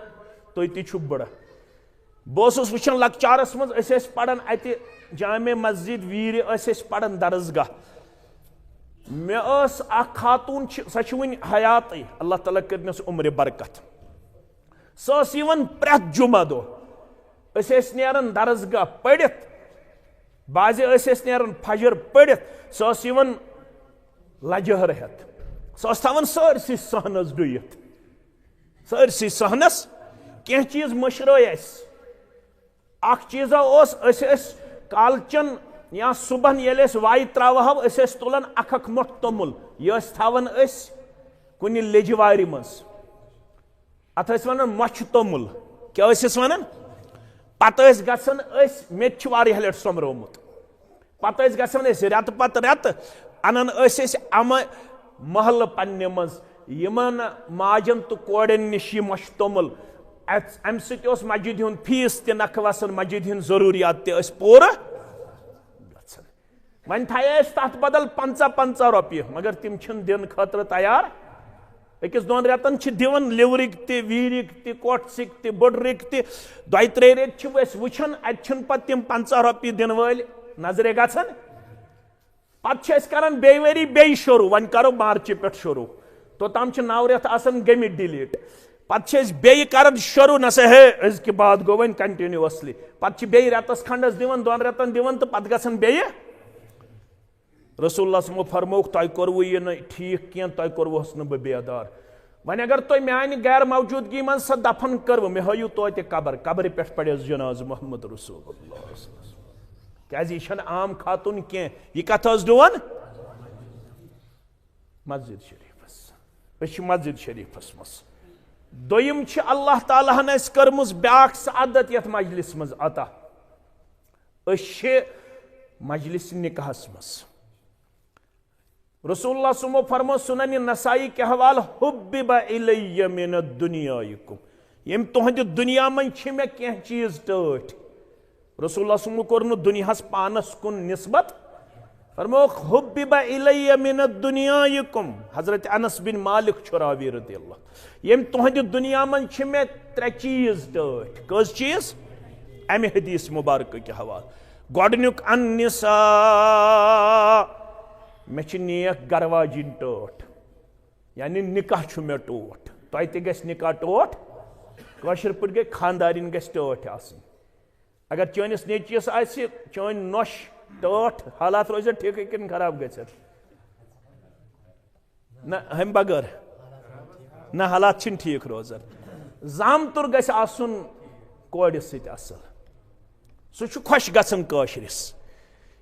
تُہۍ تہِ چھِو بٕڑٕ۔ بہٕ اوسُس وٕچھان لۄکچارس منٛز، أسۍ ٲسۍ پران اتہِ جامع مسجد ویٖرِ، ٲسۍ أسۍ پران درسگاہ۔ مےٚ ٲس اکھ خاتوٗن، چھِ، سۄ چھِ وٕنہِ حیاتٕے، اللہ تعالیٰ کٔرنَس عمرِ برکت۔ سۄ ٲس یِوان پرٛٮ۪تھ جمعہ دۄہ۔ أسۍ ٲسۍ نیران درسگاہ پٔرِتھ، بعضے ٲسۍ أسۍ نیران فجر پٔرِتھ، سۄ ٲس یِوان لجہر ہٮ۪تھ۔ سۄ ٲس تھاوان سٲرسٕے صحنس ڈُیِتھ، سٲرسٕے صحنس۔ کینٛہہ چیٖز مٔشرٲے اَسہِ۔ اکھ چیٖزا اوس، أسۍ ٲسۍ کالچن یا صُبحن ییٚلہِ أسۍ وَے تراوہو، أسۍ ٲسۍ تُلان اکھ اکھ مۄٹھ توٚمُل، یہِ ٲسۍ تھاوان أسۍ کُنہِ لیٚجہِ وارِ منٛز۔ اتھ ٲسۍ ونان مۄچھِ توٚمُل۔ کیٛاہ ٲسِس ونان؟ پتہٕ ٲسۍ گژھان أسۍ، مےٚ تہِ چھُ واریاہ لٹہِ سۄمرومُت، پتہٕ ٲسۍ گژھان أسۍ رٮ۪تہٕ پتہٕ رٮ۪تہٕ، انان ٲسۍ أسۍ امہِ محلہٕ پننہِ منٛز یِمن ماجن تہٕ کورٮ۪ن نِش یہِ مۄچھِ توٚمُل۔ اَتھ، امہِ سۭتۍ اوس مسجدِ ہُنٛد فیس تہِ نکھٕ وسان، مسجدِ ہٕنٛدۍ ضروٗریات تہِ ٲسۍ پوٗرٕ گژھان۔ وۄنۍ تھایے أسۍ تتھ بدل پنژاہ پنژاہ رۄپیہِ، مگر تِم چھِنہٕ دِنہٕ خٲطرٕ تیار۔ أکِس دۄن رٮ۪تن چھِ دِوان لِورٕکۍ تہِ، ویٖرِکۍ تہِ، کۄٹھسٕکۍ تہِ، بٕڈرٕکۍ تہِ۔ دۄیہِ ترٛیٚیہِ رٮ۪تۍ چھِ أسۍ وٕچھان، اتہِ چھِنہٕ پتہٕ تِم پنژاہ رۄپیہِ دِنہٕ وٲلۍ نظرِ گژھان۔ پتہٕ چھِ أسۍ کران بیٚیہِ ؤری بیٚیہِ شروٗع، وۄنۍ کرو مارچہِ پٮ۪ٹھ شروٗع۔ توٚتام چھِ نو رٮ۪تھ آسان گٔمٕتۍ ڈِلیٖٹ۔ پتہٕ چھِ أسۍ بیٚیہِ کران شروٗع، نہ سا ہے، أزکہِ بعد گوٚو وۄنۍ کنٹینیوسلی۔ پتہٕ چھِ بیٚیہِ رٮ۪تس کھنڈس دِوان، دۄن رٮ۪تن دِوان تہٕ پتہٕ گژھان بیٚیہِ۔ رسول اللہ صلی اللہ علیہ وسلمو فرمووُکھ، "تۄہہِ کوٚروٕ یہِ نہٕ ٹھیٖک کینٛہہ، تۄہہِ کوٚروُس نہٕ بہٕ بیدار۔ وۄنۍ اگر تُہۍ میانہِ غیر موجودگی منٛز سۄ دفن کٔروٕ، مےٚ ہٲیِو توتہِ قبر، قبرِ پٮ۪ٹھ پرٮ۪س جنازٕ محمد رسول اللہ صلی اللہ علیہ وسلم۔" کیازِ یہِ چھَنہٕ عام خاتون کینٛہہ، یہِ کتھ ٲس ڈُوان مسجد شریفس۔ أسۍ چھِ مسجد شریفس منٛز۔ دوٚیِم چھِ اللہ تعالیٰ ہن اَسہِ کٔرمٕژ بیاکھ سعادت یتھ مجلس منٛز عطا۔ أسۍ چھِ مجلس نکاحس منٛز۔ رسول اللہ صلی اللہ علیہ وسلمو فرمو سنن نسائی کہِ حوالہٕ، "حبب الیہ من الدنیاکم"، ییٚمہِ تُہنٛدِ دُنیا منٛز چھِ مےٚ کینٛہہ چیٖز ٹٲٹھۍ۔ رسول اللہ صلی اللہ علیہ وسلمو کوٚر نہٕ دُنیاہس پانس کُن نسبت، فرمووُکھ، "حبب الیہ من الدنیاکم"۔ حضرت انس بن مالک چھُ راوی رضی اللہ، ییٚمہِ تُہنٛدِ دُنیا منٛز چھِ مےٚ ترٛےٚ چیٖز ٹٲٹھۍ۔ کٔژ چیٖز؟ امہِ حدیث مبارکہٕ کہِ حوالہٕ۔ گۄڈٕنیُک، النساء، مےٚ چھِ نیک گرٕ واجِنۍ ٹٲٹھ، یعنی نکاح چھُ مےٚ ٹوٹھ۔ تۄہہِ تہِ گژھِ نکاح ٹوٹھ، کٲشِر پٲٹھۍ گٔے خاندارِنۍ گژھِ ٹٲٹھ آسٕنۍ۔ اگر چٲنِس نیٚچوِس آسہِ چٲنۍ نۄش ٹٲٹھ، حالات روزن ٹھیٖکٕے کِنہٕ خراب گژھن؟ نہ، ہُمہِ بغٲر۔ نہ، حالات چھِنہٕ ٹھیٖک روزان۔ زامتُر گژھِ آسُن کورِ سۭتۍ اَصٕل۔ سُہ چھُ خۄش گژھان کٲشرِس۔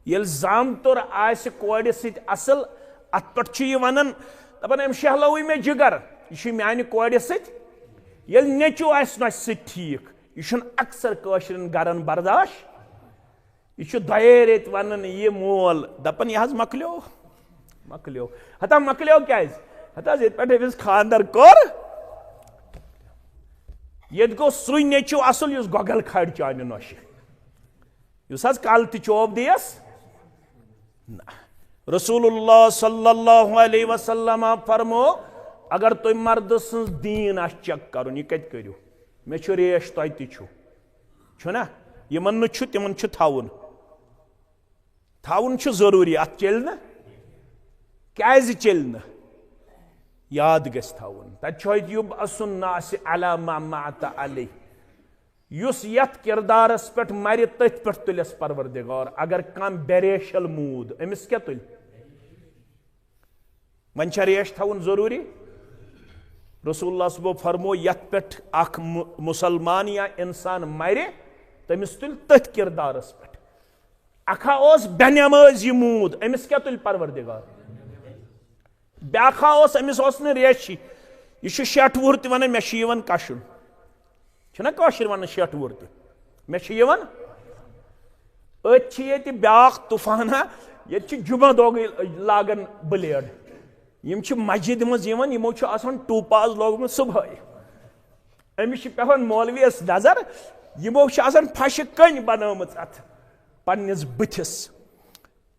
ییٚلہِ زامتُر آسہِ کورِ سۭتۍ اَصٕل، اَتھ پٮ۪ٹھ چھُ یہِ وَنان، دَپان، "أمۍ شیہلٲوٕے مےٚ جِگر، یہِ چھُ میٛانہِ کورِ سۭتۍ۔" ییٚلہِ نیٚچوٗ آسہِ نۄشہِ سۭتۍ ٹھیٖک، یہِ چھُنہٕ اکثر کٲشرٮ۪ن گرن برداش۔ یہِ چھُ دۄیے ریٚتۍ ونان یہِ مول، دپان، "یہِ حظ مۄکلیو، مۄکلیو۔" ہتا مۄکلیو کیازِ؟ ہتا حظ ییٚتہِ پٮ۪ٹھ أمِس خانٛدر کوٚر، ییٚتہِ گوٚو سُے نیٚچو اصل یُس گۄگل کھارِ چانہِ نۄشہِ، یُس حظ کل تہِ چوب دِیس۔ نہ۔ رسول اللہ صلی اللہ علیہ وسلم فرمو، اگر تُہۍ مردٕ سٕنٛز دیٖن آسہِ چیک کرُن، یہِ کتہِ کٔرِو؟ مےٚ چھُ ریش، تۄہہِ تہِ چھُ۔ چھُنہ؟ یِمن نہٕ چھُ، تِمن چھُ تھاوُن۔ تھاوُن چھُ ضروٗری، اتھ چلہِ نہٕ۔ کیازِ چلہِ نہٕ؟ یاد گژھِ تھاوُن۔ تتہِ چھُ، "یبعث الناس علی ما مات علیہ"۔ یُس یتھ کردارس پٮ۪ٹھ مرِ، تٔتھۍ پٮ۪ٹھ تُلٮ۪س پروردگار۔ اگر کانٛہہ بے ریشل موٗد، أمِس کیٛاہ تُلہِ؟ وۄنۍ چھا ریش تھاوُن ضروٗری؟ رسول اللہ صٲبو فرمو، یتھ پٮ۪ٹھ اکھ مُ-، مُسلمان یا انسان مرِ، تٔمِس تُلہِ تٔتھۍ کردارس پٮ۪ٹھ۔ اکھا اوس بے نمٲزی موٗد، أمِس کیٛاہ تُلہِ پروردگار؟ بیٛاکھا اوس، أمِس اوس نہٕ ریشی، یہِ چھُ شیٹھ وُہُر تہِ ونان، مےٚ چھُ یِوان کشُن۔ چھِنہ کٲشِر ونان شیٹھ وُہُر تہِ؟ مےٚ چھُ یِوان۔ أتھۍ چھِ ییٚتہِ بیٛاکھ طوفانہ، ییٚتہِ چھِ جمعہ دۄہ گٔے لاگان بلیڈ۔ یِم چھِ مسجدِ منٛز یِوان، یِمو چھُ آسان ٹوٗپاز لوگمُت صُبحٲے۔ أمِس چھِ پٮ۪وان مولویَس نظر، یِمو چھِ آسان پھشہِ کٔنۍ بنٲومٕژ اَتھ پنٛنِس بٕتھِس۔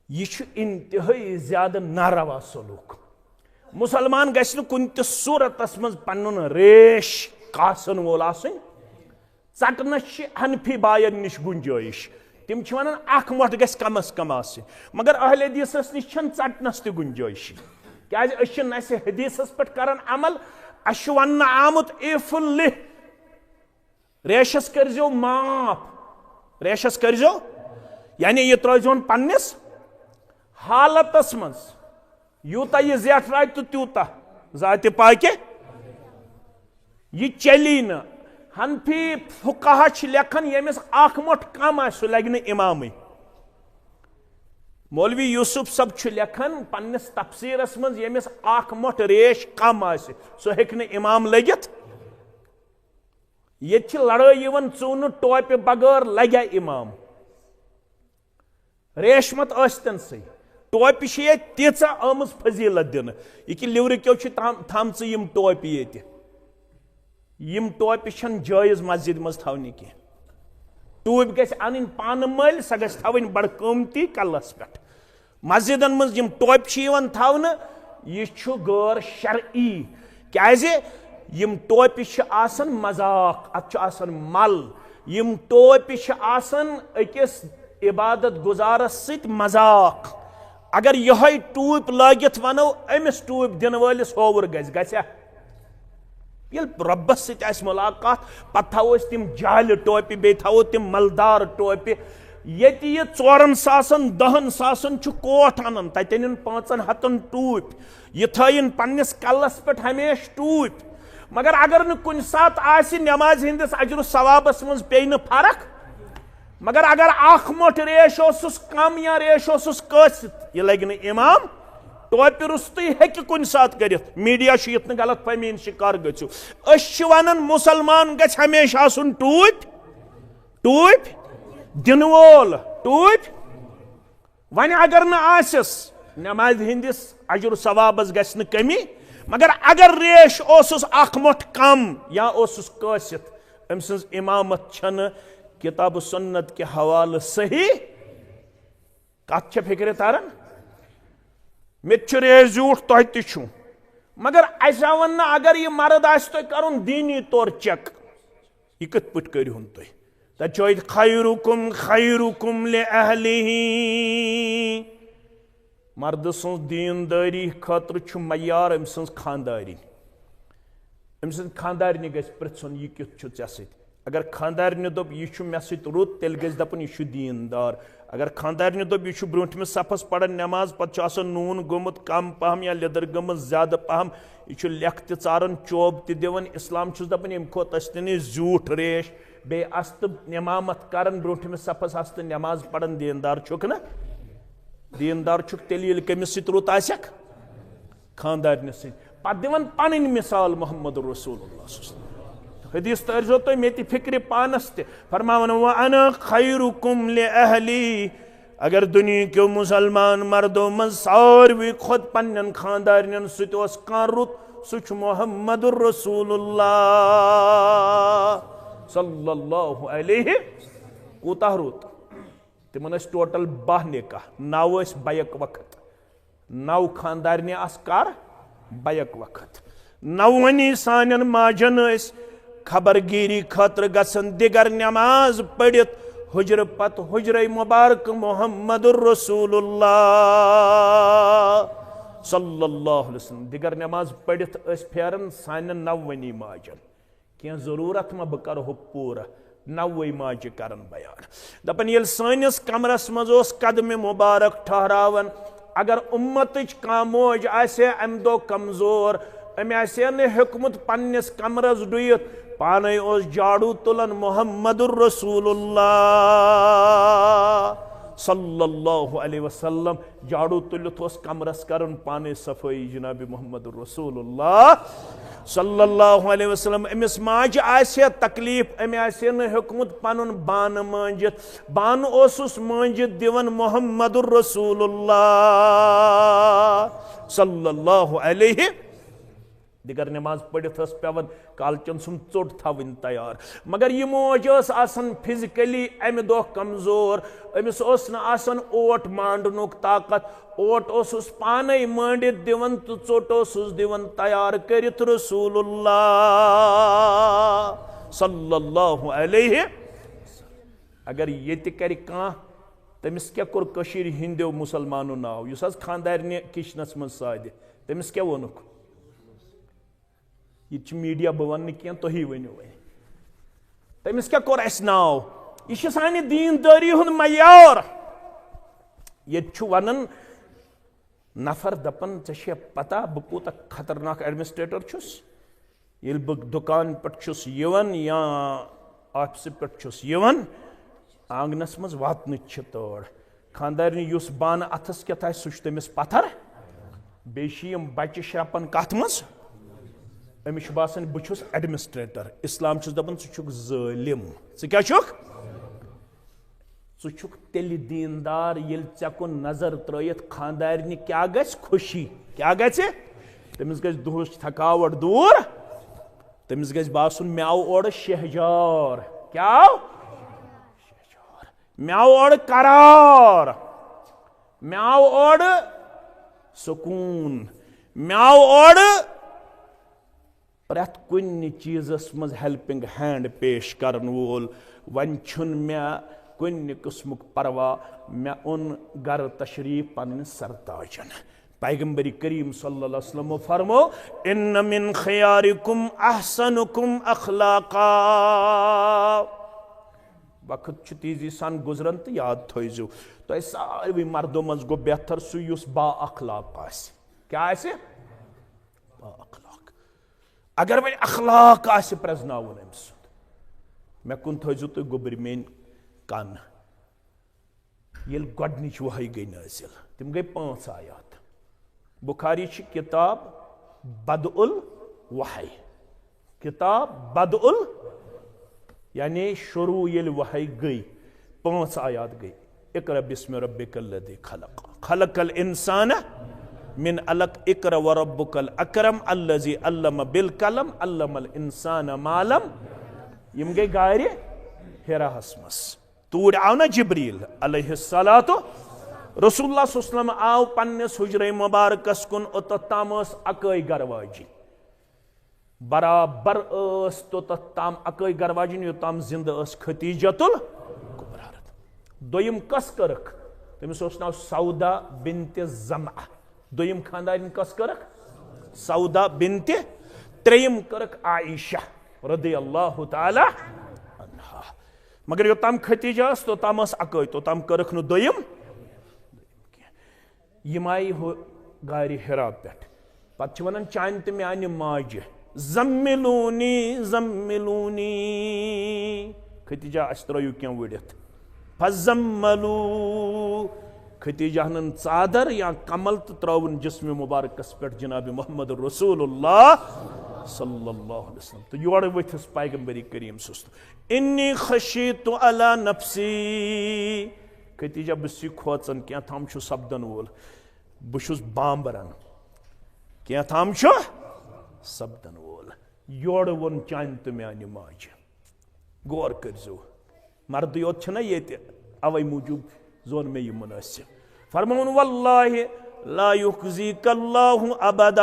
یہِ چھُ انتہٲئی زیادٕ ناروا سلوک۔ مُسلمان گژھِ نہٕ کُنہِ تہِ صوٗرتس منٛز پنُن ریش کاسن وول آسُن۔ ژٹنس چھِ حنفی باین نِش گُنجٲیِش۔ تِم چھِ ونان، اکھ مۄٹھ گژھِ کم از کم آسٕنۍ۔ مگر اہل حدیثس نِش چھنہٕ ژٹنس تہِ گُنجٲیشی۔ کیازِ؟ أسۍ چھِ نسِ حدیثس پٮ۪ٹھ کران عمل۔ اسہِ چھُ وننہٕ آمُت، "اعفوا اللحیۃ"، ریشس کٔرزیو معاف۔ ریشس کٔرزیو، یعنی یہِ ترٲوزیون پننِس حالتس منٛز۔ یوٗتاہ یہِ زیٹھ راوِ تہٕ تیوٗتاہ ذاتِ پاکہِ یہِ چلی نہٕ۔ حنفی فقہا چھِ لیکھان، ییٚمِس اکھ مۄٹھ کم آسہِ، سُہ لگہِ نہٕ امامٕے۔ مولوی یوسف صٲب چھُ لیکھان پننِس تفسیرس منٛز، ییٚمِس اکھ مۄٹھ ریش کم آسہِ، سُہ ہیٚکہِ نہٕ امام لٔگِتھ۔ ییٚتہِ چھِ لڑٲے یِوان ژُونہٕ، ٹوپہِ بغٲر لگیا امام؟ ریشمت ٲسۍتن سٕے۔ ٹوپہِ چھِ ییٚتہِ تیٖژاہ آمٕژ فضیلت دِنہٕ۔ یہِ کہِ لِورٕ کیو چھِ تام-، تھامژٕ یِم ٹوپہِ ییٚتہِ۔ یِم ٹوپہِ چھَنہٕ جٲیز مسجدِ منٛز تھاونہِ کینٛہہ۔ ٹوپۍ گژھِ اَنٕنۍ پانہٕ مٔلۍ، سۄ گژھِ تھاوٕنۍ بڑٕ قۭمتی کلس پٮ۪ٹھ۔ مسجدن منٛز یِم ٹوپہِ چھِ یِوان تھاونہٕ، یہِ چھُ غٲر شرعی۔ کیازِ؟ یِم ٹوپہِ چھِ آسان مذاق، اتھ چھُ آسان مل۔ یِم ٹوپہِ چھِ آسان أکِس عبادت گزارس سۭتۍ مذاق۔ اگر یِہوٚے ٹوپۍ لٲگِتھ ونو، أمِس ٹوپۍ دِنہٕ وٲلِس ہووُر گژھِ، گژھیا؟ ییٚلہِ رۄبس سۭتۍ آسہِ مُلاقات، پتہٕ تھاوو أسۍ تِم جالہِ ٹوپہِ، بیٚیہِ تھاوو تِم ملدار ٹوپہِ۔ ییٚتہِ یہِ ژورن ساسن، دہن ساسن چھُ کوٹھ انان، تتہِ أنِن پانٛژن ہتن ٹوٗپۍ، یہِ تھٲیِن پننِس کلس پٮ۪ٹھ ہمیشہٕ ٹوٗپۍ۔ مگر اگر نہٕ کُنہِ ساتہٕ آسہِ، نمازِ ہٕنٛدِس اجر و ثوابس منٛز پیٚیہِ نہٕ فرق۔ مگر اگر اکھ مۄٹھ ریش اوسُس کم یا ریش اوسُس کٲسِتھ، یہِ لگہِ نہٕ امام ٹوپہِ روٚستُے، ہیٚکہِ کُنہِ ساتہٕ کٔرِتھ۔ میڈیا چھُ یُتھ نہٕ غلط فہمی ہُنٛد شکار گٔژھِو۔ أسۍ چھِ ونان مُسلمان گژھِ ہمیشہٕ آسُن ٹوٗپۍ، ٹوٗپۍ دِنہٕ وول، ٹوٗپۍ۔ وۄنۍ اگر نہٕ آسٮ۪س، نمازِ ہٕنٛدِس اجر و ثوابس گژھِ نہٕ کمی، مگر اگر ریش اوسُس اکھ مۄٹھ کم یا اوسُس کٲسِتھ، أمۍ سٕنٛز امامت چھنہٕ کتاب و سنت کہِ حوالہٕ صحیح۔ کتھ چھےٚ فکرِ تران؟ مےٚ تہِ چھُ ریش زیوٗٹھ، تۄہہِ تہِ چھُ، مگر اسہِ آو وننہٕ اگر یہِ مرد آسہِ تۄہہِ کرُن دینی طور چیک، یہِ کِتھ پٲٹھۍ کٔرِہُن تُہۍ؟ تتہِ چھُ اتہِ خیرکم خیرکم لأہلہ۔ مردٕ سٕنٛز دیندٲری خٲطرٕ چھُ معیار أمۍ سٕنٛز خاندارِنۍ۔ أمۍ سٕنٛز خاندارنہِ گژھِ پرٛژھُن، یہِ کیُتھ چھُ ژےٚ سۭتۍ؟ اگر خاندارنہِ دوٚپ، یہِ چھُ مےٚ سۭتۍ رُت، تیٚلہِ گژھِ دَپُن، یہِ چھُ دیٖندار۔ اگر خاندارنہِ دوٚپ، یہِ چھُ برٛونٛٹھمِس صفس پران نٮ۪ماز، پتہٕ چھُ آسان نوٗن گوٚمُت کم پہم یا لیٚدٕر گٔمٕژ زیادٕ پہم، یہِ چھُ لیٚکھ تہِ ژاران، چوب تہِ دِوان، اسلام چھُس دَپان، ییٚمہِ کھۄتہٕ ٲسۍ تَنے زیوٗٹھ ریش، بیٚیہِ آستہٕ نمامت کران، برٛونٛٹھمِس صفس آستہٕ نٮ۪ماز پران، دیٖندار چھُکھ نہ؟ دیٖندار چھُکھ تیٚلہِ، ییٚلہِ کٔمِس سۭتۍ رُت آسٮ۪کھ؟ خاندارنہِ سۭتۍ۔ پتہٕ دِوان پنٕنۍ مثال محمد رسول اللہ صلی اللہ علیہ وسلم۔ حدیث تٲرزیو تُہۍ مےٚ تہِ فکرِ پانس تہِ۔ فرماوان، "وَأَنَا خَيْرُكُمْ لِأَهْلِي"۔ اگر دُنیہکیو مسلمان مردو منٛز ساروی کھۄتہٕ پننٮ۪ن خاندارنٮ۪ن سۭتۍ اوس کانٛہہ رُت، سُہ چھُ محمد رسول اللہ صلی اللہ علیہ۔ کوٗتاہ رُت؟ تِمن ٲسۍ ٹوٹل باہ نکاح، نو ٲسۍ بیک وقت۔ نو خاندارنہِ آسہٕ کر بیک وقت۔ نوونی سانٮ۪ن ماجن ٲسۍ خبرگیری خٲطرٕ گژھان دِگر نماز پٔرِتھ حجرٕ پتہٕ حجرے مبارک محمد رسول اللہ صلی اللہ علیہ وسلم۔ دِگر نماز پٔرِتھ ٲسۍ پھیران سانٮ۪ن نوونی ماجن۔ کینٛہہ ضروٗرت ما بہٕ کرٕ ہُہ پوٗرٕ؟ نوے ماجہِ کرن بیان۔ دپان، ییٚلہِ سٲنِس کمرس منٛز اوس قدمِ مبارک ٹھہراوان، اگر اُمتٕچ کانٛہہ موج آسہِ ہے امہِ دۄہ کمزور، أمۍ آسہِ ہے نہٕ ہیوٚکمُت پننِس کمرس ڈُیِتھ، پانے اوس جاڑو تُلان محمد رسول اللہ صلی اللہ علیہ وسلم۔ جاڑو تُلِتھ اوس کمرس کران پانے صفٲیی جناب محمد رسول اللہ صلی اللہ علیہ وسلم۔ أمِس ماجہِ آسہِ ہے تکلیف، أمۍ آسہِ ہے نہٕ ہیوٚکمُت پنُن بانہٕ مٲنجِتھ۔ بانہٕ اوسُس مٲنجِتھ دِوان محمد رسول اللہ صلی اللہ علیہ۔ دِگر نماز پٔرِتھ ٲس پٮ۪وان کالچن سُنٛد ژوٚٹ تھاوٕنۍ تیار۔ مگر یہِ موج ٲس آسان فزیکلی امہِ دۄہ کمزور، أمِس اوس نہٕ آسان اوٹ مانڈنُک طاقت۔ اوٹ اوسُس پانے مٲنڈِتھ دِوان تہٕ ژوٚٹ اوسُس دِوان تیار کٔرِتھ رسول اللہ صلی اللہ علیہ۔ اگر ییٚتہِ کرِ کانٛہہ، تٔمِس کیٛاہ کوٚر کٔشیٖرِ ہٕنٛدیو مُسلمانو ناو؟ یُس حظ خانٛدارنہِ کِچنس منٛز سادِ، تٔمِس کیٛاہ ووٚنُکھ؟ یہِ تہِ چھُ میٖڈیا، بہٕ وَنہٕ نہٕ کینٛہہ، تُہی ؤنِو وۄنۍ۔ تٔمِس کیٛاہ کوٚر اَسہِ ناو؟ یہِ چھُ سانہِ دیٖندٲری ہُنٛد معیار۔ ییٚتہِ چھُ وَنان نفر دَپان، "ژےٚ چھےٚ پتہ بہٕ کوٗتاہ خطرناک ایڈمنسٹریٹر چھُس؟" ییٚلہِ بہٕ دُکان پٮ۪ٹھ چھُس یِوان یا آفسہٕ پٮ۪ٹھ چھُس یِوان، آنٛگنَس منٛز واتنٕچ چھِ تٲر۔ خانٛدارنہِ یُس بانہٕ اَتھَس کٮ۪تھ آسہِ، سُہ چھُ تٔمِس پَتھر۔ بیٚیہِ چھِ یِم بَچہِ شرٛپان کَتھ منٛز؟ أمِس چھُ باسان، بہٕ چھُس ایڈمنسٹریٹر۔ اِسلام چھُس دَپان، ژٕ چھُکھ ظٲلِم۔ ژٕ کیٛاہ چھُکھ؟ ژٕ چھُکھ تیٚلہِ دیٖندار، ییٚلہِ ژےٚ کُن نظر ترٲیِتھ خانٛدارنہِ کیٛاہ گژھِ؟ خوشی۔ کیٛاہ گژھِ؟ تٔمِس گژھِ دُہٕچ تھکاوٹ دوٗر۔ تٔمِس گژھِ باسُن، مےٚ آو اورٕ شہجار۔ کیٛاہ آو؟ شہجار۔ مےٚ آو اورٕ قرار۔ مےٚ آو اورٕ سکوٗن۔ مےٚ آو اورٕ پرٛٮ۪تھ کُنہِ چیٖزس منٛز ہیلپنگ ہینڈ پیش کرن وول۔ وۄنۍ چھُنہٕ مےٚ کُنہِ قٕسمُک پرواہ۔ مےٚ اوٚن گرٕ تشریٖف پنٕنۍ سرتاجن۔ پیغمبر کریم صلی اللہ علیہ وسلم فرمو، "ان من خیارکم احسنکم اخلاقا"۔ وقت چھُ تیزی سان گُزران تہٕ یاد تھٲیزیو، تۄہہِ ساروٕے مردو منٛز گوٚو بہتر سُہ یُس با اخلاق آسہِ۔ کیٛاہ آسہِ؟ با اخلاق۔ اگر وۄنۍ اخلاق آسہِ پرٛزناوُن أمۍ سُنٛد، مےٚ کُن تھٲیزیو تُہۍ گوٚبرۍ میٲنۍ کن۔ ییٚلہِ گۄڈٕنِچ وحی گٔے نٲزِل، تِم گٔے پانٛژھ آیات۔ بخاری چھِ کتاب بدء الوحی، کتاب بدء ال-، یعنی شروع ییٚلہِ وحی گٔے، پانٛژھ آیات گٔے۔ اقرأ باسم ربک الذی خلق، خلق الانسان من علق، اقرأ وربک الاکرم، الذی علم بالقلم، علم الانسان ما لم۔ یِم گٔے غارِ حراہس منٛز۔ توٗرۍ آو نہ جبریل علیہ الصلوۃ، رسول اللہ صلی اللہ علیہ وسلم آو پننِس حجرے مبارکس کُن، اوٚتتھ تام ٲس اکٲے گرواجی۔ برابر ٲس توٚتتھ تام اکٲے گرواجی، یوٚتام زندٕ ٲس ختیجۃ الکبریٰ۔ دوٚیِم کۄس کٔرٕکھ؟ تٔمِس اوس ناو سودا بنت زمعہ۔ دوٚیِم خاندارِنۍ کۄس کٔرٕکھ؟ سودا بنت۔ ترٛیٚیِم کٔرٕکھ عائشہ رضی اللہ تعالیٰ عنہا۔ مگر یوٚتام ختیجہ ٲس، توٚتام ٲس اکٲے، توٚتام کٔرٕکھ نہٕ دوٚیِم۔ یِم آیہِ ہُہ غارِ حرا پٮ۪ٹھ۔ پتہٕ چھِ ونان، چانہِ تہٕ میانہِ ماجہِ، زملونی، زملونی۔ ختیجہ، اَسہِ ترٲیِو کینٛہہ وُڑِتھ۔ فزملو۔ ختیجہ ہنن ژادر یا کمل تہٕ ترٲوُن جسم مبارکس پٮ۪ٹھ جناب محمد رسول اللہ صلی اللہ علیہ وسلم۔ تہٕ یورٕ ؤتھِس پیغمبر کریم صلی اللہ علیہ وسلم۔ انی خشیت علی نفسی۔ ختیجہ، بہٕ چھُس کھوژان، کینٛہہ تام چھُ سپدن وول۔ بہٕ چھُس بامبران، کینٛہہ تام چھُ سپدن وول۔ یورٕ ووٚن چانہِ تہٕ میانہِ ماجہِ۔ غور کٔرزیو، مردٕے یوت چھِنہ ییٚتہِ، اوے موٗجوٗب زون مےٚ یہِ مُنٲسِب۔ فرمووُن، واللہ لا یخزیک اللہ ابدا۔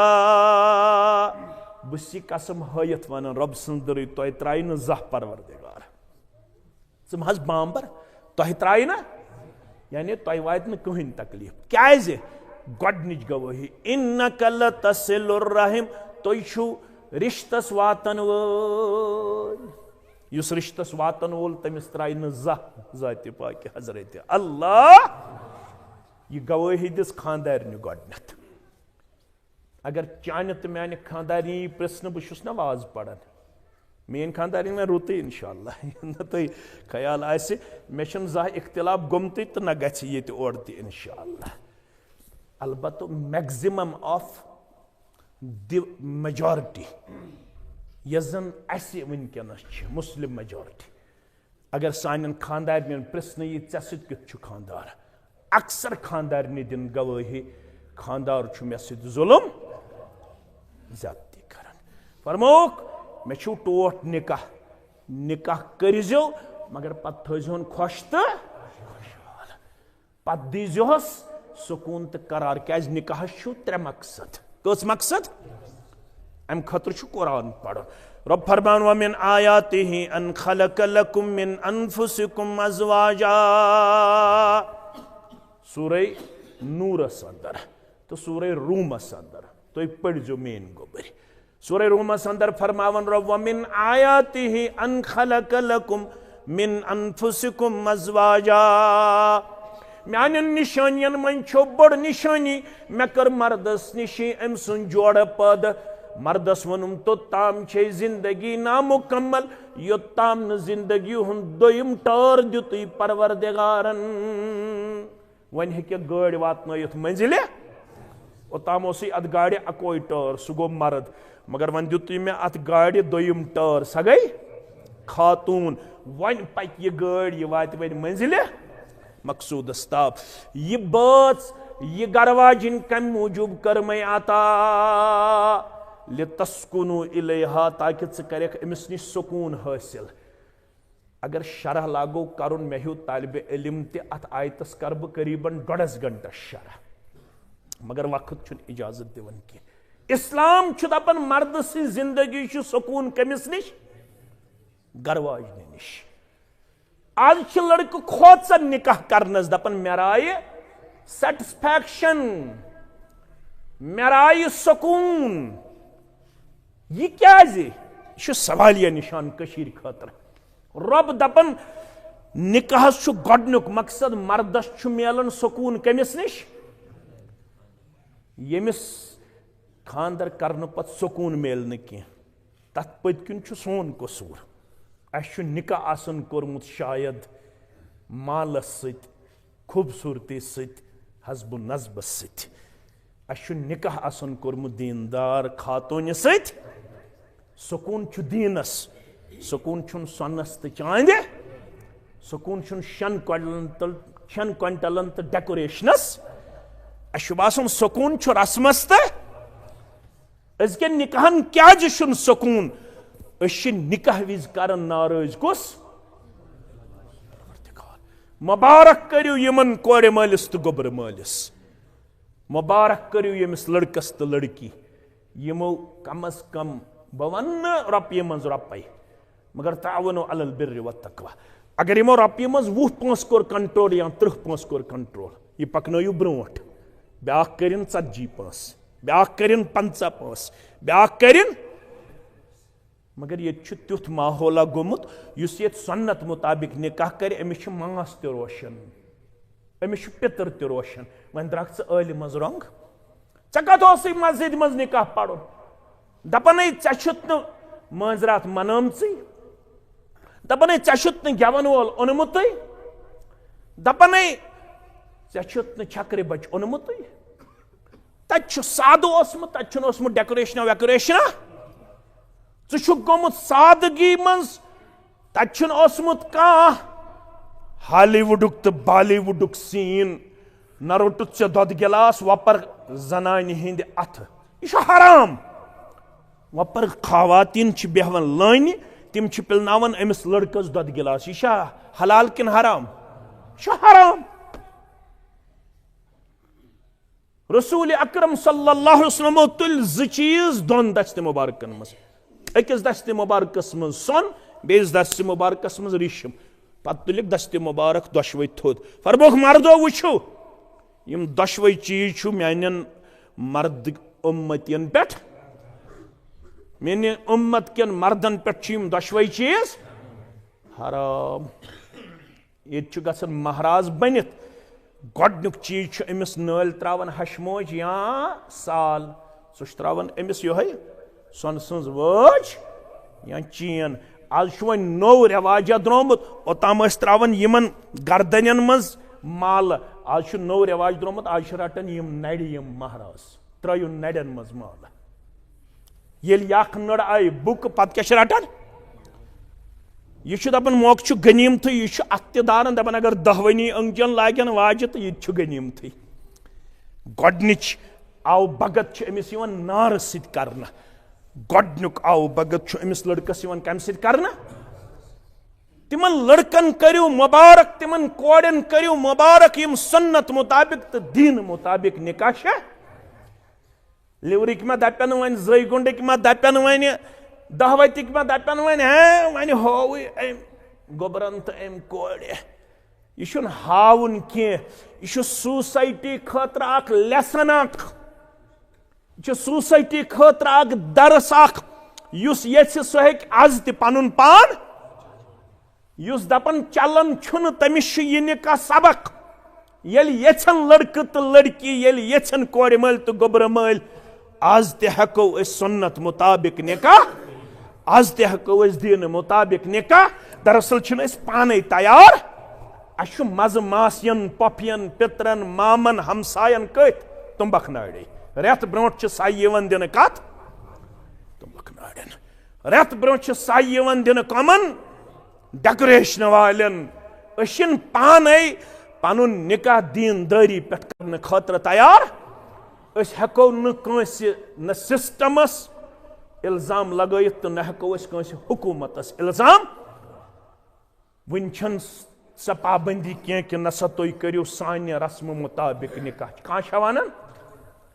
بہٕ چھُس یہِ قسم ہٲیِتھ ونان رۄب سٕنٛز دٔرٕے، تۄہہِ ترٛایہِ نہٕ زانٛہہ پروردگار۔ ژٕ مہ حظ بامبر، تۄہہِ ترٛایہِ نہ، یعنی تۄہہِ واتہِ نہٕ کٕہٕنۍ تکلیف۔ کیازِ؟ گۄڈنِچ گوٲہی، انک لتصل الرحم، تُہۍ چھِو رشتس واتن وٲلۍ۔ یُس رشتس واتن وول، تٔمِس ترٛایہِ نہٕ زانٛہہ ذاتِ پاکہِ حضرت اللہ۔ یہِ گوٲہی دِژ خاندارنہِ گۄڈنیتھ۔ اگر چانہِ تہٕ میانہِ خاندارنہِ یی پرژھنہٕ، بہٕ چھُس نہ واز پران، میٲنۍ خاندارنہِ وَنہِ رُتُے انشاءاللہ۔ یہِ نہٕ تۄہہِ خیال آسہِ، مےٚ چھُنہٕ زانٛہہ اختلاف گوٚمتُے تہٕ نہ گژھِ ییٚتہِ اورٕ تہِ انشاءاللہ۔ البتہ maximum of the majority، یۄس زن اسہِ وٕنکیٚنس چھِ مسلم majority، اگر سانٮ۪ن خاندارنٮ۪ن پرژھنہٕ یی، ژےٚ سۭتۍ کیُتھ چھُ خاندار؟ اکثر خاندارنہِ دِن گوٲہی، خاندار چھُ مےٚ سۭتۍ ظلم، زیادتی کران۔ فرمووُکھ، مےٚ چھُو ٹوٹھ نکاح، نکاح کٔرزیو، مگر پتہٕ تھٲیزِہون خۄش تہٕ خۄشحال۔ پتہٕ دیٖزِہوس سکوٗن تہٕ قرار، کیازِ نکاحس چھُ ترٛےٚ مقصد۔ کٔژ مقصد؟ امہِ خٲطرٕ چھُ قرآن پرُن۔ رۄب فرمان، ومن آیاتہ ان خلق لکم من انفسکم ازواجا۔ سورہ نورس اندر تہٕ سورہ رومس اندر، تُہۍ پٔرزیو میٲنۍ گوٚبرۍ۔ سورہ رومس اندر فرماون رب، ومن آیاتہ ان خلق لکم من انفسکم ازواجا۔ میانٮ۪ن نشٲنین منٛز چھو بٔڑ نشٲنی، مےٚ کٔر مردس نِشی أمۍ سُنٛد جوڑٕ پٲدٕ۔ مردس ووٚنُم، توٚت تام چھے زندگی نامکمل، یوٚت تام نہٕ زندگی ہُنٛد دوٚیِم ٹٲر دیُتُے پروردگارن۔ وۄنۍ ہیٚکہِ گٲڑۍ واتنٲیِتھ منزلہِ۔ اوٚتام اوسُے اتھ گاڑِ اکوے ٹٲر، سُہ گوٚو مرد۔ مگر وۄنۍ دیُتُے مےٚ اتھ گاڑِ دوٚیِم ٹٲر، سۄ گٔے خاتوٗن۔ وۄنۍ پکہِ یہِ گٲڑۍ، یہِ واتہِ وۄنۍ منزلہِ مقصودس تام۔ یہِ بٲژ، یہِ گرواجِنۍ کمہِ موٗجوٗب کٔرمَے عطا؟ لِتَسْكُنُوا إِلَيْهَا، تاکہِ ژٕ کرکھ أمِس نِش سکوٗن حٲصِل۔ اگر شرح لاگو کرُن، مےٚ ہیوٗ طالبِ علم تہِ، اتھ آیتس کرٕ بہٕ قریباً ڈۄڈس گھنٹس شرح، مگر وقت چھُنہٕ اجازت دِوان کینٛہہ۔ اسلام چھُ دپان، مردٕ سٕنٛز زندگی چھُ سکوٗن کٔمِس نِش؟ گرواجنہِ نِش۔ آز چھِ لڑکہٕ کھوژان نکاح کرنس، دپان، مےٚ رایہِ سیٹسفیکشن، مےٚ رایہِ سکوٗن۔ یہِ کیازِ؟ یہِ چھُ سوالیہ نشان کٔشیٖرِ خٲطرٕ۔ رۄب دپان، نکاحس چھُ گۄڈنیُک مقصد، مردس چھُ میلان سکوٗن کٔمِس نِش؟ ییٚمِس خانٛدر کرنہٕ پتہٕ سکوٗن میلہِ نہٕ کینٛہہ، تتھ پٔتۍ کِنۍ چھُ سون قصوٗر۔ اسہِ چھُ نکاح آسان کوٚرمُت شاید مالس سۭتۍ، خوٗبصوٗرتی سۭتۍ، حسب و نسبس سۭتۍ۔ اسہِ چھُ نکاح آسان کوٚرمُت دیٖندار خاتوٗنہِ سۭتۍ۔ سکوٗن چھُ دیٖنس، سکوٗن چھُنہٕ سۄنس تہٕ چاندِ، سکوٗن چھُنہٕ شٮ۪ن کۄنٛڈلن تہٕ، شٮ۪ن کوینٹلن تہٕ ڈیکوریشنس۔ اسہِ چھُ باسان سکوٗن چھُ رسمس تہٕ۔ أزکٮ۪ن نکاحن کیازِ چھُنہٕ سکوٗن؟ أسۍ چھِ نکاح وِزِ کران ناراض کُس؟ مبارک کٔرِو یِمن کورِ مٲلِس تہٕ گوٚبرٕ مٲلِس۔ مبارک کٔرِو ییٚمِس لڑکس تہٕ لڑکی، یِمو کم از کم، بہٕ ونہٕ نہٕ رۄپیہِ منٛز رۄپے، مگر تعاونوا علی البر والتقوی۔ اگر یِمو رۄپیہِ منٛز وُہ پونٛسہٕ کوٚر کنٹرول یا ترٕٛہ پونٛسہٕ کوٚر کنٹرول، یہِ پکنٲیِو برونٛٹھ۔ بیٛاکھ کٔرِن ژتجی پونٛسہٕ، بیٛاکھ کٔرِن پنٛژاہ پونٛسہٕ، بیٛاکھ کٔرِن، مگر ییٚتہِ چھُ تیُتھ ماحولہ گوٚمُت، یُس ییٚتہِ سنت مطابق نکاح کرِ، أمِس چھُ ماس تہِ روشن، أمِس چھُ پِتٕر تہِ روشن۔ وۄنۍ درٛاکھ ژٕ ٲلہِ منٛز رۄنٛگ۔ ژےٚ کتھ اوسُے مسجدِ منٛز نکاح پرُن؟ دپان ہے، ژےٚ چھُتھ نہٕ مٲنٛزِ راتھ منٲمژٕے۔ دپان ہے، ژےٚ چھُتھ نہٕ گٮ۪ون وول اوٚنمُتٕے۔ دپان ہے، ژےٚ چھُتھ نہٕ چھکرِ بچہِ اوٚنمُتٕے۔ تتہِ چھُ سادٕ اوسمُت، تتہِ چھُنہٕ اوسمُت ڈیکوریشنا ویکوریشنا۔ ژٕ چھُکھ گوٚمُت سادگی منٛز۔ تتہِ چھُنہٕ اوسمُت کانٛہہ ہالی وُڈُک تہٕ بالی وُڈُک سین۔ نہ روٚٹُتھ ژےٚ دۄدٕ گِلاس وۄپر زنانہِ ہٕنٛدِ اَتھٕ۔ یہِ چھُ حرام۔ وۄپر خواتیٖن چھِ بیٚہوان لٲنہِ، تِم چھِ پِلناوان أمِس لڑکس دۄدٕ گِلاس۔ یہِ چھا حلال کِنہٕ حرام؟ یہِ چھُ حرام۔ رسول اکرم صلی اللہ علیہ وسلمو تُلۍ زٕ چیٖز دۄن دستِ مبارکن منٛز۔ أکِس دستِ مبارکس منٛز سۄن، بیٚیِس دستِ مبارکس منٛز ریشم۔ پتہٕ تُلِکھ دستِ مبارک دۄشوے تھوٚد۔ فرمووُکھ، مردو، وٕچھِو، یِم دۄشوے چیٖز چھُ میانٮ۪ن مرد امتین پٮ۪ٹھ، میانہِ امت کٮ۪ن مردن پٮ۪ٹھ چھِ یِم دۄشوے چیٖز حرام۔ ییٚتہِ چھُ گژھان مہراز بٔنِتھ، گۄڈٕنیُک چیٖز چھُ أمِس نٲلۍ ترٛاوان ہَشہِ موج یا سال۔ سُہ چھُ ترٛاوان أمِس یِہوٚے سۄنہٕ سٕنٛز وٲج یا چین۔ آز چھُ وۄنۍ نوٚو رٮ۪واجا درٛامُت، اوٚتام ٲسۍ ترٛاوان یِمن گردنٮ۪ن منٛز مالہٕ۔ آز چھُ نوٚو رٮ۪واج درٛامُت، آز چھِ رٹان یِم نرِ، یِم مہراز۔ ترٲیِو نرٮ۪ن منٛز مالہٕ۔ ییٚلہِ یہِ اکھ نٔر آیہِ بُک، پتہٕ کیٛاہ چھِ رٹان؟ یہِ چھُ دپان، موقعہٕ چھُ غنیٖمتھٕے، یہِ چھُ اَتھ تہِ داران، دپان، اگر دَہ ؤنی أنٛگجن لاگن واجہِ، تہٕ یہِ تہِ چھُ غنیٖمتھٕے۔ گۄڈٕنِچ آو بھگت چھِ أمِس یِوان نارٕ سۭتۍ کرنہٕ۔ گۄڈٕنیُک آو بھگت چھُ أمِس لڑکس یِوان کمہِ سۭتۍ کرنہٕ؟ تِمن لڑکن کٔرِو مبارک، تِمن کورٮ۪ن کٔرِو مبارک، یِم سنت مطابق تہٕ دین مطابق نکاح چھےٚ۔ لِورٕکۍ ما دَپن وۄنۍ، زٲے گُنٛڈٕکۍ ما دَپن وۄنۍ، دَہوَتِکۍ ما دَپن وۄنۍ، ہے، وۄنۍ ہووٕے أمۍ گوٚبرن تہٕ أمۍ کورِ۔ یہِ چھُنہٕ ہاوُن کینٛہہ، یہِ چھُ سوسایٹی خٲطرٕ اکھ lesson اکھ، یہِ چھُ سوسایٹی خٲطرٕ اکھ درس اکھ۔ یُس یژھِ، سُہ ہیٚکہِ از تہِ پنُن پان یُس دپان چلان چھُنہٕ، تٔمِس چھُ یہِ نکاح سبق۔ ییٚلہِ یژھن لڑکہٕ تہٕ لڑکی، ییٚلہِ یژھن کورِ مٲلۍ تہٕ گوٚبرٕ مٲلۍ، از تہِ ہٮ۪کو أسۍ سنت مطابق نکاح، از تہِ ہٮ۪کو أسۍ دین مطابق نکاح۔ دراصل چھِنہٕ أسۍ پانے تیار، اسہِ چھُ مزٕ ماسین، پۄپھین، پِترن، مامن، ہمساین کٔتھۍ تُمبکھ ناڑے۔ رٮ۪تھ برونٛٹھ چھِ سَے یِوان دِنہٕ کتھ؟ تُمبکھ ناڑٮ۪ن۔ رٮ۪تھ برونٛٹھ چھِ سَے یِوان دِنہٕ کمن؟ ڈیکوریشن والٮ۪ن۔ أسۍ چھِنہٕ پانے پنُن نکاح دیندٲری پٮ۪ٹھ کرنہٕ خٲطرٕ تیار۔ أسۍ ہٮ۪کو نہٕ کٲنٛسہِ، نہ سسٹمس الزام لگٲیِتھ تہٕ نہ ہٮ۪کو أسۍ کٲنٛسہِ حکومتس الزام۔ وٕنہِ چھَنہٕ سۄ پابندی کینٛہہ کہِ نہ سا تُہۍ کٔرِو سانہِ رسمہٕ مطابق نکاح۔ کانٛہہ چھا ونان؟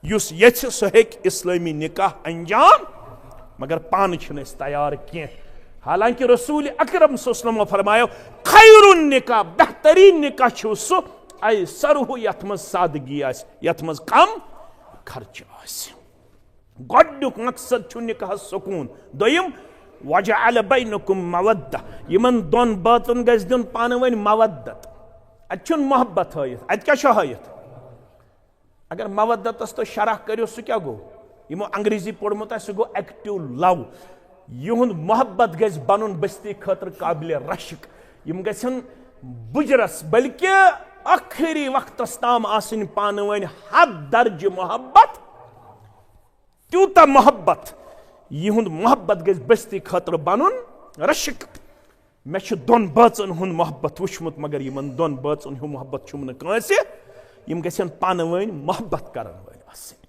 یُس یژھِ سُہ ہیٚکہِ اسلٲمی نکاح انجام، مگر پانہٕ چھِنہٕ أسۍ تیار کینٛہہ۔ حالانکہ رسول اکرم صلی اللہ علیہ وسلمو فرمایو، خیر النکاح، بہترین نکاح چھُ سُہ، ایسرہ، یتھ منٛز سادگی آسہِ، یتھ منٛز کم خرچہٕ آسہِ۔ گۄڈنیُک مقصد چھُ نکاحس سکوٗن۔ دوٚیِم، وجعل بینکم مودہ، یِمن دۄن بٲژن گژھِ دیُن پانہٕ ؤنۍ مودت۔ اتہِ چھُنہٕ محبت ہٲیِتھ، اتہِ کیٛاہ چھُ ہٲیِتھ؟ اگر مودتس تُہۍ شرح کٔرِو، سُہ کیٛاہ گوٚو؟ یِمو انگریزی پوٚرمُت آسہِ، سُہ گوٚو ایکٹیو لو۔ یِہُنٛد محبت گژھِ بنُن بستی خٲطرٕ قابل رشک۔ یِم گژھن بُجرس، بلکہِ ٲخری وقتس تام آسٕنۍ پانہٕ ؤنۍ حد درجہِ محبت، تیوٗتاہ محبت۔ یِہُنٛد محبت گژھِ بستی خٲطرٕ بنُن رشک۔ مےٚ چھُ دۄن بٲژن ہُنٛد محبت وُچھمُت، مگر یِمن دۄن بٲژن ہُنٛد محبت چھُم نہٕ کٲنٛسہِ۔ یِم گژھن پانہٕ ؤنۍ محبت کرن وٲلۍ آسٕنۍ۔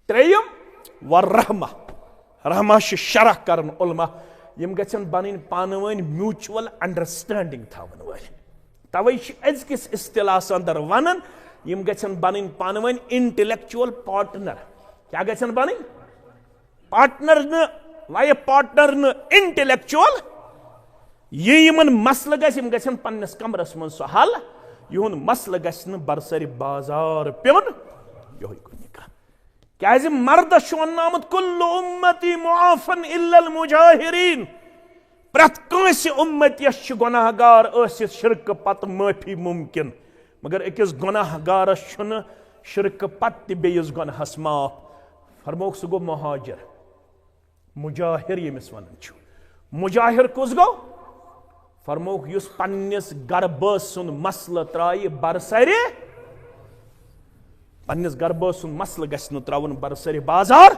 ترٛیٚیِم، والرحمہ۔ رحمہ چھِ شرح کران علماء۔ یِم گژھن بنٕنۍ پانہٕ ؤنۍ mutual understanding تھاون وٲلۍ۔ توے چھِ أزکِس اصطلاحس اندر ونان، یِم گژھن بنٕنۍ پانہٕ ؤنۍ intellectual partner۔ کیٛاہ گژھن بنٕنۍ؟ پارٹنر نہٕ، لایف پارٹنر نہٕ، انٹلیکچوئل۔ یہِ یِمن مسلہٕ گژھِ، یِم گژھن پننِس کمرس منٛز سُہ حل۔ یِہُنٛد مسلہٕ گژھِ نہٕ برسرِ بازار پیوٚن۔ یِہوٚے گوٚو نکاح۔ کیازِ مردس چھُ وننہٕ آمُت، "کل امتی معافن الا المجاہرین"۔ پرٛٮ۪تھ کٲنٛسہِ امتیس چھُ گۄناہ گار ٲسِتھ شرکہٕ پتہٕ معٲفی ممکن، مگر أکِس گۄناہ گارس چھُنہٕ شرکہٕ پتہٕ تہِ بیٚیِس گۄناہس معاف۔ فرمووُکھ، سُہ گوٚو مہاجر، مجاہر ییٚمِس ونان چھُ۔ مجاہر کُس گوٚو؟ فرمووُکھ، یُس پننِس گربہٕ سُنٛد مسلہٕ ترٛایہِ برسرِ، پننِس گربہٕ سُنٛد مسلہٕ گژھِ نہٕ ترٛاوُن برسرِ بازار،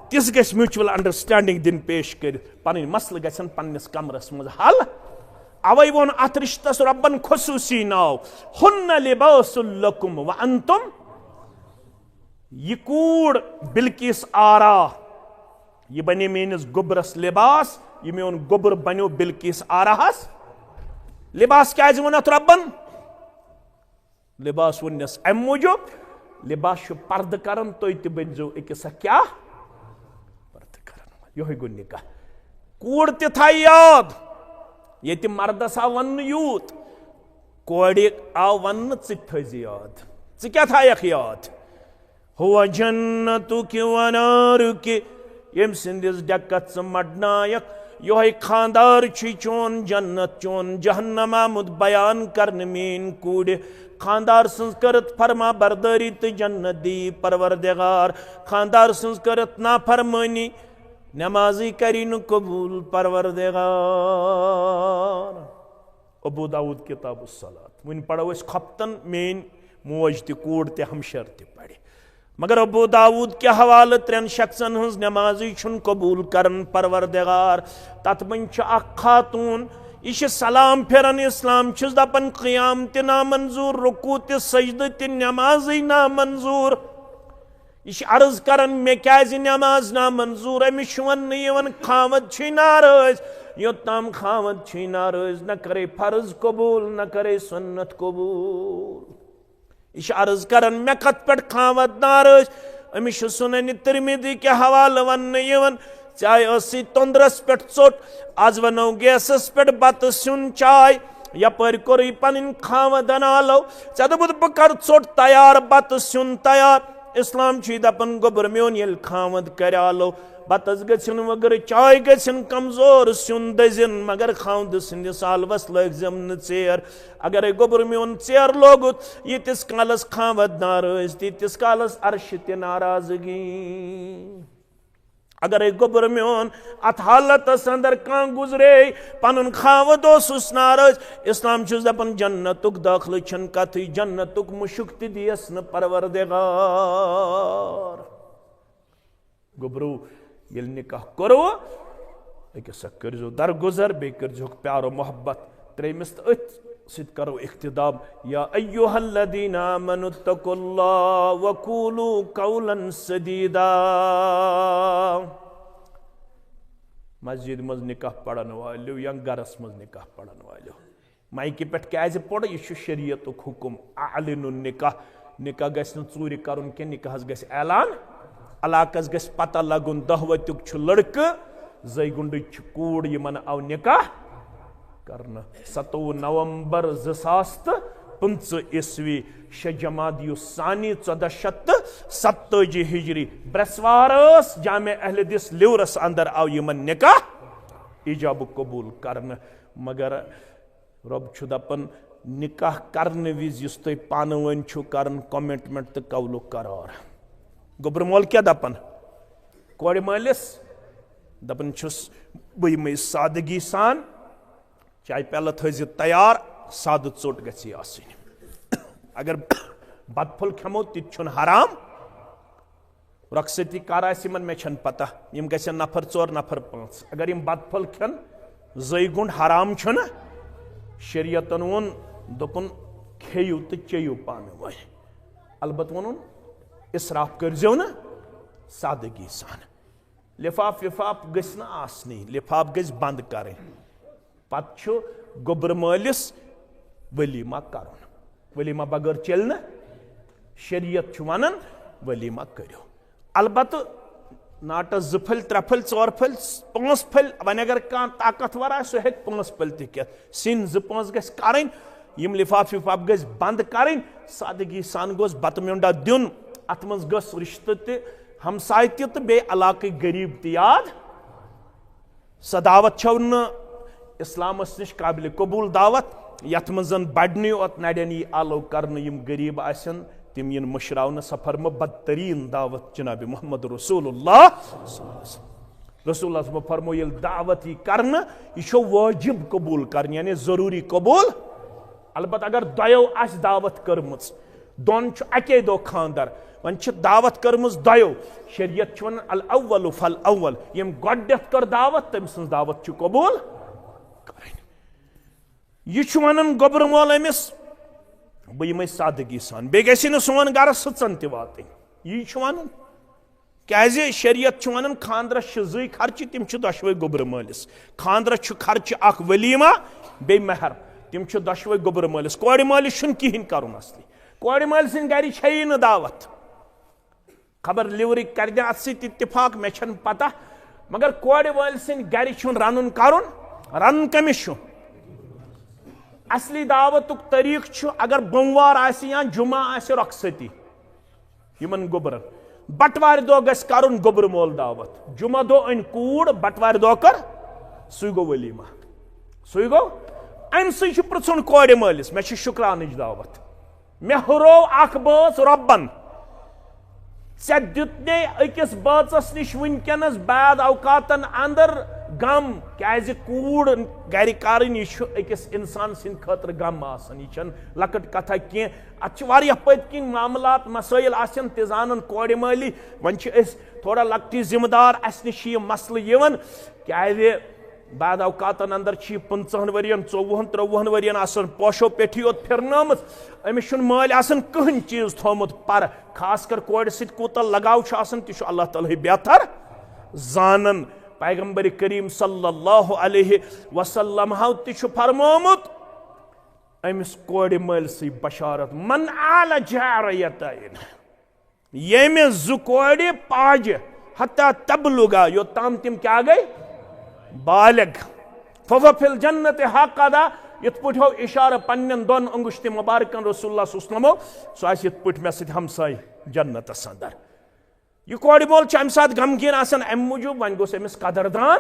تِژھ گژھِ mutual understanding دِنۍ پیش کٔرِتھ، پنٕنۍ مسلہٕ گژھن پننِس کمرس منٛز حل۔ اوے ووٚن اتھ رشتس رۄبن خصوصی ناو، "ہن لباس لکم وانتم"۔ یہِ کوٗر بلقیس آرا، یہِ بنے میٲنِس گوٚبرس لباس، یہِ میون گوٚبر بنیو بلقیس آراہس لباس۔ کیازِ ووٚن اتھ رۄبن لباس؟ ووٚننس امہِ موٗجوٗب، لباس چھُ پردٕ کران، تُہۍ تہِ بٔنزیو أکِس اکھ کیٛاہ؟ پردٕ کران وول۔ یِہوٚے گوٚو نکاح۔ کوٗر تہِ تھایہِ یاد، ییٚتہِ مردس آو وننہٕ یوٗت، کورِ آو وننہٕ، "ژٕ تہِ تھٲیزِ یاد۔" ژٕ کیٛاہ تھایکھ یاد؟ "ہو جنتُک و نارُک"، ییٚمۍ سٕنٛدِس ڈٮ۪کس ژٕ مڈنایکھ۔ یِہوٚے خاندار چھُے چون جنت، چون جہنم آمُت بیان کرنہٕ، میٲنۍ کوٗرِ۔ خاندار سٕنٛز کٔرٕتھ فرما بردٲری تہٕ جنت دی پروردگار۔ خاندار سٕنٛز کٔرٕتھ نافرمٲنی، نمازٕے کری نہٕ قبوٗل پروردگار۔ ابو داؤد کتاب الصلاۃ۔ وۄنۍ پرو أسۍ خۄفتن میٲنۍ موج تہِ، کوٗر تہِ، ہمشیر تہِ پرِ۔ مگر ابو داؤد کہِ حوالہٕ ترٛٮ۪ن شخصن ہٕنٛز نمازٕے چھُنہٕ قبوٗل کران پروردگار۔ تتھ منٛز چھِ اکھ خاتوٗن، یہِ چھِ سلام پھِران، اسلام چھُس دپان قیام تہِ نامنظور، رکوع تہِ، سجدٕ تہِ، نمازٕے نامنظور۔ یہِ چھِ عرض کران، "مےٚ کیازِ نماز نامنظور؟" أمِس چھُ وننہٕ یِوان، خاوند چھُے ناراض۔ یوٚت تام خاوند چھُے ناراض، نہ کرے فرض قبوٗل، نہ کرے سنت قبوٗل۔ یہِ چھِ عرض کران، "مےٚ کتھ پٮ۪ٹھ خاوند ناراض؟" أمِس چھُ سنن ترمذی کہِ حوالہٕ وننہٕ یِوان، ژےٚ ٲسٕے توٚنٛدرس پٮ۪ٹھ ژوٚٹ، از ونو گیسس پٮ۪ٹھ بتہٕ سیُن چاے، یپٲرۍ کوٚرُے پنٕنۍ خاوندن آلو، ژےٚ دوٚپُتھ، "بہٕ کرٕ ژوٚٹ تیار، بتہٕ سیُن تیار۔" اسلام چھُے دپان، گوٚبُر میون، ییٚلہِ خاوند کرِ آلو، بتس گژھن وٕگرٕ، چاے گژھن کمزور، سیُن دٔزِن، مگر خاوندٕ سٕنٛدِس آلوس لٲگزٮ۪م نہٕ ژیر۔ اگرے گوٚبُر میون ژیر لوگُت، ییٖتِس کالس خاوند ناراض، تیٖتِس کالس عرشہِ تہِ ناراضگی۔ اگرے گوٚبُر میون اتھ حالتس اندر کانٛہہ گُزرے، پنُن خاوند اوسُس ناراض، اسلام چھُس دپان، جنتُک دٲخلہٕ چھُنہٕ کتھٕے، جنتُک مُشُک تہِ دِیس نہٕ پروردگار۔ گوٚبرو، ییٚلہِ نکاح کوٚروٕ، أکِس اکھ کٔرۍزیو درگُزر، بیٚیہِ کٔرۍزیوکھ پیار و محبت۔ ترٛیٚیمِس تہٕ أتھۍ سۭتۍ کرو اختتام۔ یا ایھا الذین آمنوا اتقوا اللہ وقولوا قولا سدیدا۔ مسجد منٛز نکاح پرن والیو یا گرس منٛز نکاح پرن والیو، مایکہِ پٮ۪ٹھ کیازِ پوٚر؟ یہِ چھُ شریعتُک حُکم، اعلنُن نکاح۔ نکاح گژھِ نہٕ ژوٗرِ کرُن کینٛہہ، نکاحس گژھِ اعلان، علاقس گژھِ پتہ لگُن، دہوتیُک چھُ لڑکہٕ، زٲے گُنڈٕچ چھِ کوٗر، یِمن آو نکاح کرنہٕ۔ ستووُہ نومبر زٕ ساس تہٕ پٕنٛژٕہ عیسوی، شےٚ جمادی الثانی، ژۄدہ شیٚتھ تہٕ ستتٲجی ہجری، برٛٮ۪سوار ٲس، جامع اہل حدیث لیورس اندر آو یِمن نکاح ایجابُک قبول کرنہٕ۔ مگر رۄب چھُ دپان، نکاح کرنہٕ وِزِ یُس تُہۍ پانہٕ ؤنۍ چھِو کران، کمٹمنٹ تہٕ قولُک قرار، گوٚبرٕ مول کیٛاہ دپان کورِ مٲلِس؟ دپان چھُس، بہٕ یِمے سادگی سان، چاے پیالہٕ تھٲیزِ تیار، سادٕ ژوٚٹ گژھِ آسٕنۍ۔ اگر بتہٕ پھوٚل کھٮ۪مو، تہِ تہِ چھُنہٕ حرام۔ رۄخصتی کر آسہِ یِمن، مےٚ چھَنہٕ پتہ۔ یِم گژھن نفر ژور، نفر پانٛژھ۔ اگر یِم بتہٕ پھوٚل کھٮ۪ن، زٕے گُنٛڈ، حرام چھُنہٕ۔ شریعتن ووٚن، دوٚپُن، کھیٚیِو تہٕ چیٚیِو پانہٕ ؤنۍ۔ البتہٕ ووٚنُن، اسراف کٔرۍزیو نہٕ، سادگی سان۔ لفاف وفاف گژھِ نہٕ آسنٕے، لفاف گژھِ بنٛد کرٕنۍ۔ پتہٕ چھُ گوٚبرٕ مٲلِس ولیمہ کرُن۔ ولیمہ بغٲر چلہِ نہٕ۔ شریعت چھُ ونان، ولیمہ کٔرِو۔ البتہٕ ناٹس زٕ پھٔلۍ، ترٛےٚ پھٔلۍ، ژور پھٔلۍ، پانٛژھ پھٔلۍ، وۄنۍ اگر کانٛہہ طاقتور آسہِ، سُہ ہیٚکہِ پانٛژھ پھٔلۍ تہِ کھٮ۪تھ۔ سِنۍ زٕ پانٛژھ گژھِ کرٕنۍ، یِم لفاف وفاف گژھِ بنٛد کرٕنۍ، سادگی سان گوٚژھ بتہٕ میوٚنٛڈا دیُن۔ اتھ منٛز گٔژھ رشتہٕ تہِ، ہمساے تہِ تہٕ بیٚیہِ علاقٕکۍ غریب تہِ یاد۔ سۄ دعوت چھو نہٕ اسلامس نِش قابل قبول دعوت، یتھ منٛز زن بڑنی یوت نرٮ۪ن یی آلو کرنہٕ، یِم غریب آسن تِم یِن مٔشراونہٕ۔ سۄ فرمٲو بدترین دعوت جناب محمد رسول اللہ۔ رسول اللہ صٲبن فرموو، ییٚلہِ دعوت یی کرنہٕ، یہِ چھو وٲجب قبول کرٕنۍ، یعنی ضروٗری قبول۔ البتہٕ اگر دۄیو آسہِ دعوت کٔرمٕژ، دۄن چھُ اَکے دۄہ خانٛدر، وۄنۍ چھِ دعوت کٔرمٕژ دۄیو، شریعت چھُ وَنان الاول فالاول، ییٚمۍ گۄڈٕنٮ۪تھ کٔر دعوت، تٔمۍ سٕنٛز دعوت چھِ قبول کرٕنۍ۔ یہِ چھُ وَنان گوٚبرٕ مول أمِس، بہٕ یِمَے سادگی سان، بیٚیہِ گژھِ نہٕ سون گرٕ سٕژن تہِ واتٕنۍ۔ یی چھُ وَنان۔ کیازِ شریعت چھُ ونان، خاندرس چھِ زٕے خرچہِ، تِم چھِ دۄشوے گوٚبرٕ مٲلِس۔ خاندرس چھُ خرچہِ اکھ ولیمہ، بیٚیہِ مہر، تِم چھِ دۄشوے گوٚبرٕ مٲلِس۔ کورِ مٲلِس چھُنہٕ کِہینۍ کرُن اصلی۔ کورِ مٲلۍ سٕنٛدِ گرِ چھیی نہٕ دعوت۔ خبر لِورٕکۍ کرِ نہٕ اتھ سۭتۍ اتفاق، مےٚ چھنہٕ پتہ۔ مگر کورِ مٲلۍ سٕنٛدِ گرِ چھُنہٕ رنُن کرُن۔ رنُن کٔمِس چھُ؟ اصلی دعوتُک طریٖقہٕ چھُ، اگر بوموار آسہِ یا جمعہ آسہِ، رۄخصتی یِمن گوٚبرن۔ بٹوارِ دۄہ گژھِ کرُن گوٚبرٕ مول دعوت۔ جمعہ دۄہ أنۍ کوٗر، بٹوارِ دۄہ کر، سُے گوٚو ولیمہ۔ سُے گوٚو۔ امہِ سۭتۍ چھُ پرژھُن کورِ مٲلِس، مےٚ چھِ شُکرانٕچ دعوت۔ مےٚ ہُرو اکھ بٲژ رۄبن۔ ژےٚ دیُت نے أکِس بٲژس نِش وٕنکیٚنس بعد اوقاتن اندر غم، کیازِ کوٗر گرِ کرٕنۍ، یہِ چھُ أکِس انسان سٕنٛدِ خٲطرٕ غم آسان۔ یہِ چھَنہٕ لۄکٕٹ کتھا کینٛہہ۔ اتھ چھِ واریاہ پٔتۍ کِنۍ معاملات، مسٲیل آسن تہِ زانان کورِ مٲلی۔ وۄنۍ چھِ أسۍ تھوڑا لۄکٹی ذمہٕ دار، اسہِ نِش چھِ یہِ مسلہٕ یِوان، کیازِ بعد اوقاتن اندر چھِ یہِ پٕنٛژٕہن ؤرین، ژوٚوُہن، ترٛۆوُہن ؤرین آسان پوشو پیٹھی یوت پھرنٲمٕژ۔ أمِس چھُنہٕ مٲلۍ آسان کٕہٕنۍ چیٖز تھوٚومُت پرٕ، خاص کر کورِ سۭتۍ کوٗتاہ لگاو چھُ آسان، تہِ چھُ اللہ تعالیٰ ہٕے بہتر زانان۔ پیغمبر کریم صلی اللہ علیہ وسلم ہو تہِ چھُ فرمومُت، أمِس کورِ مٲلۍ سٕے بشارت، من آل جارتین، ییٚمہِ زٕ کورِ پاجہِ، حتی تبلغا، یوٚتام تِم کیٛاہ گٔے؟ بالغ۔ فہو فی الجنت حقدا، یِتھ پٲٹھۍ ہو اشارٕ پننٮ۪ن دۄن انگشتِ مبارکن رسول اللہ صلی اللہ علیہ وسلمو، سُہ آسہِ یِتھ پٲٹھۍ مےٚ سۭتۍ ہمساے جنتس اندر۔ یہِ کورِ مول چھُ امہِ ساتہٕ غمگیٖن آسان، امہِ موٗجوٗب وۄنۍ گوٚژھ أمِس قدردان۔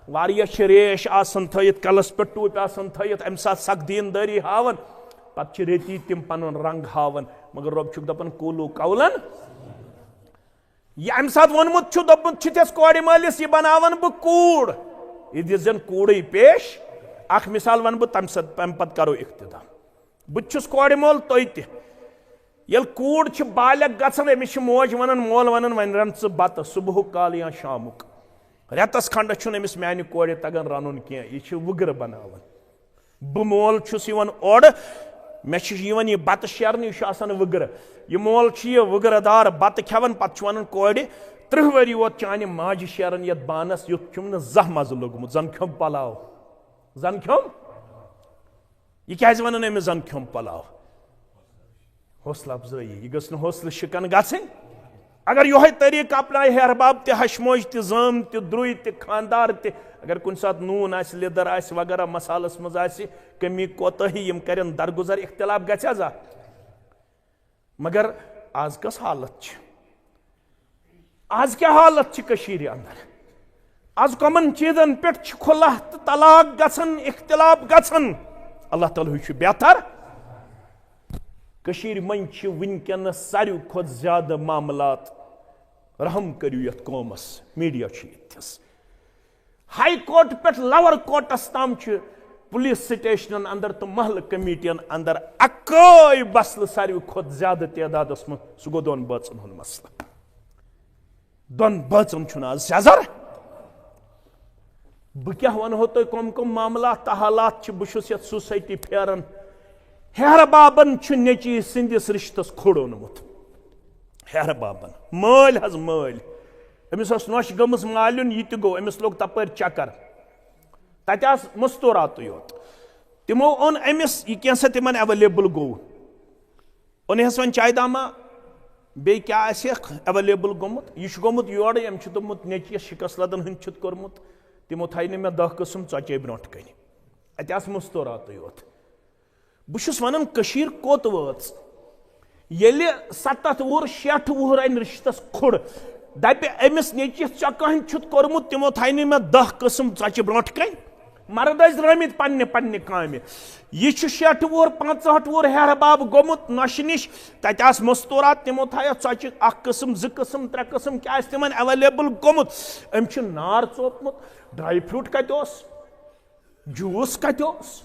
واریاہ چھِ ریش آسان تھٲیِتھ، کلس پٮ۪ٹھ ٹوٗپۍ آسان تھٲیِتھ، امہِ ساتہٕ سخ دیٖندٲری ہاوان، پتہٕ چھِ ریٚتی تِم پنُن رنگ ہاوان۔ مگر رۄب چھُکھ دپان، قولوا قولا۔ یہِ امہِ ساتہٕ ووٚنمُت چھُ، دوٚپمُت چھُ تس کورِ مٲلِس، یہِ بناون بہٕ کوٗر۔ یہِ دِژ زن کوٗرٕے پیش۔ اکھ مثال ونہٕ بہٕ، تمہِ ساتہٕ، تمہِ پتہٕ کرو اختتام۔ بہٕ تہِ چھُس کورِ مول، تُہۍ تہِ۔ ییٚلہِ کوٗر چھِ بالغ گژھان، أمِس چھِ موج ونان، مول ونان، وۄنۍ رن ژٕ بتہٕ صبحُک کالہٕ یا شامُک۔ رٮ۪تس کھنڈس چھُنہٕ أمِس میانہِ کورِ تگان رنُن کینٛہہ، یہِ چھِ وٕگرٕ بناوان۔ بہٕ مول چھُس یِوان اورٕ، مےٚ چھُ یِوان یہِ بتہٕ شیرنہٕ، یہِ چھُ آسان وٕگرٕ۔ یہِ مول چھُ یہِ وٕگرٕ دار بتہٕ کھٮ۪وان، پتہٕ چھُ ونان کورِ، "ترٕٛہ ؤری ووت چانہِ ماجہِ شیران یتھ بانس، یُتھ چھُم نہٕ زانٛہہ مزٕ لوٚگمُت، زن کھیوٚم پلاو، زن کھیوٚم۔" یہِ کیازِ ونان أمِس زن کھیوٚم پلاو؟ حوصلہٕ افزٲیی، یہِ گٔژھ نہٕ حوصلہٕ شِکن گژھٕنۍ۔ اگر یِہوٚے طریٖقہٕ اپنایہِ ہیہر بب تہِ، ہشموج تہِ، زٲم تہِ، درُے تہِ، خاندار تہِ، اگر کُنہِ ساتہٕ نوٗن آسہِ، لیٚدٕر آسہِ، وغیرہ مسالس منٛز آسہِ کٔمی کوتٲہی، یِم کرن درگُزر، اختلاف گژھِ حظ اتھ؟ مگر آز کۄس حالت چھِ؟ آز کیٛاہ حالت چھِ کٔشیٖرِ اندر؟ از کمن چیزن پٮ۪ٹھ چھِ خلع تہٕ طلاق گژھان، اختلاف گژھان؟ اللہ تعالیٰ ہٕے چھُ بہتر۔ کٔشیٖرِ منٛز چھِ وٕنکیٚنس ساروی کھۄتہٕ زیادٕ معاملات۔ رحم کٔرِو یتھ قومس، میڈیا چھُ ییٚتھس۔ ہائی کورٹ پٮ۪ٹھ لوور کورٹس تام چھِ پولیس سٹیشنن اندر تہٕ محلہٕ کمیٹین اندر اکٲے مسلہٕ ساروی کھۄتہٕ زیادٕ تعدادس منٛز، سُہ گوٚو دۄن بٲژن ہُنٛد مسلہٕ۔ دۄن بٲژن چھُنہٕ آز سیٚزر۔ بہٕ کیٛاہ ونہو تۄہہِ، کم کم معاملات تہٕ حالات چھِ۔ بہٕ چھُس یتھ سوسایٹی پھیران، ہیہر بابن چھُ نیٚچی سٕنٛدِس رشتس کھُڑ اوٚنمُت۔ ہیہر بابن، مٲلۍ حظ مٲلۍ، أمِس ٲس نۄشہِ گٔمٕژ مالیُن، یہِ تہِ گوٚو، أمِس لوٚگ تپٲرۍ چکر۔ تتہِ آس مستوراتٕے یوت۔ تِمو اوٚن أمِس یہِ کینٛژھا تِمن ایویلیبل گوٚو۔ اوٚنہس وۄنۍ چاے دامہ، بیٚیہِ کیٛاہ آسہِ ایویلیبل گوٚمُت؟ یہِ چھُ گوٚمُت یورٕ، أمۍ چھُ دوٚپمُت نیٚچوِس شِکس لدن ہُنٛد چھُتھ کوٚرمُت، تِمو تھایہِ نہٕ مےٚ دَہ قٕسم ژۄچے برونٛٹھ کنہِ۔ اتہِ آس مستوراتٕے یوت۔ بہٕ چھُس ونان، کٔشیٖر کوٚت وٲژ؟ ییٚلہِ ستتھ وُہُر، شیٹھ وُہُر انہِ رشتس کھُڑ، دپہِ أمِس نیٚچوِس، "ژےٚ کٕہٕنۍ چھُتھ کوٚرمُت؟" تِمو تھایہِ نہٕ مےٚ دَہ قٕسم ژۄچہِ برونٛٹھ کنہِ۔ مرد ٲسۍ درٲمٕتۍ پننہِ پننہِ کامہِ۔ یہِ چھُ شیٹھ وُہُر، پانٛژہٲٹھ وُہُر ہیہر باب گوٚمُت نۄشہِ نِش۔ تتہِ آس مستورات، تِمو تھایس ژۄچہِ اکھ قٕسم، زٕ قٕسم، ترٛےٚ قٕسم، کیٛاہ آسہِ تِمن ایویلیبل گوٚمُت۔ أمۍ چھُ نار ژوپمُت۔ ڈرائی فروٹ کتہِ اوس؟ جوس کتہِ اوس؟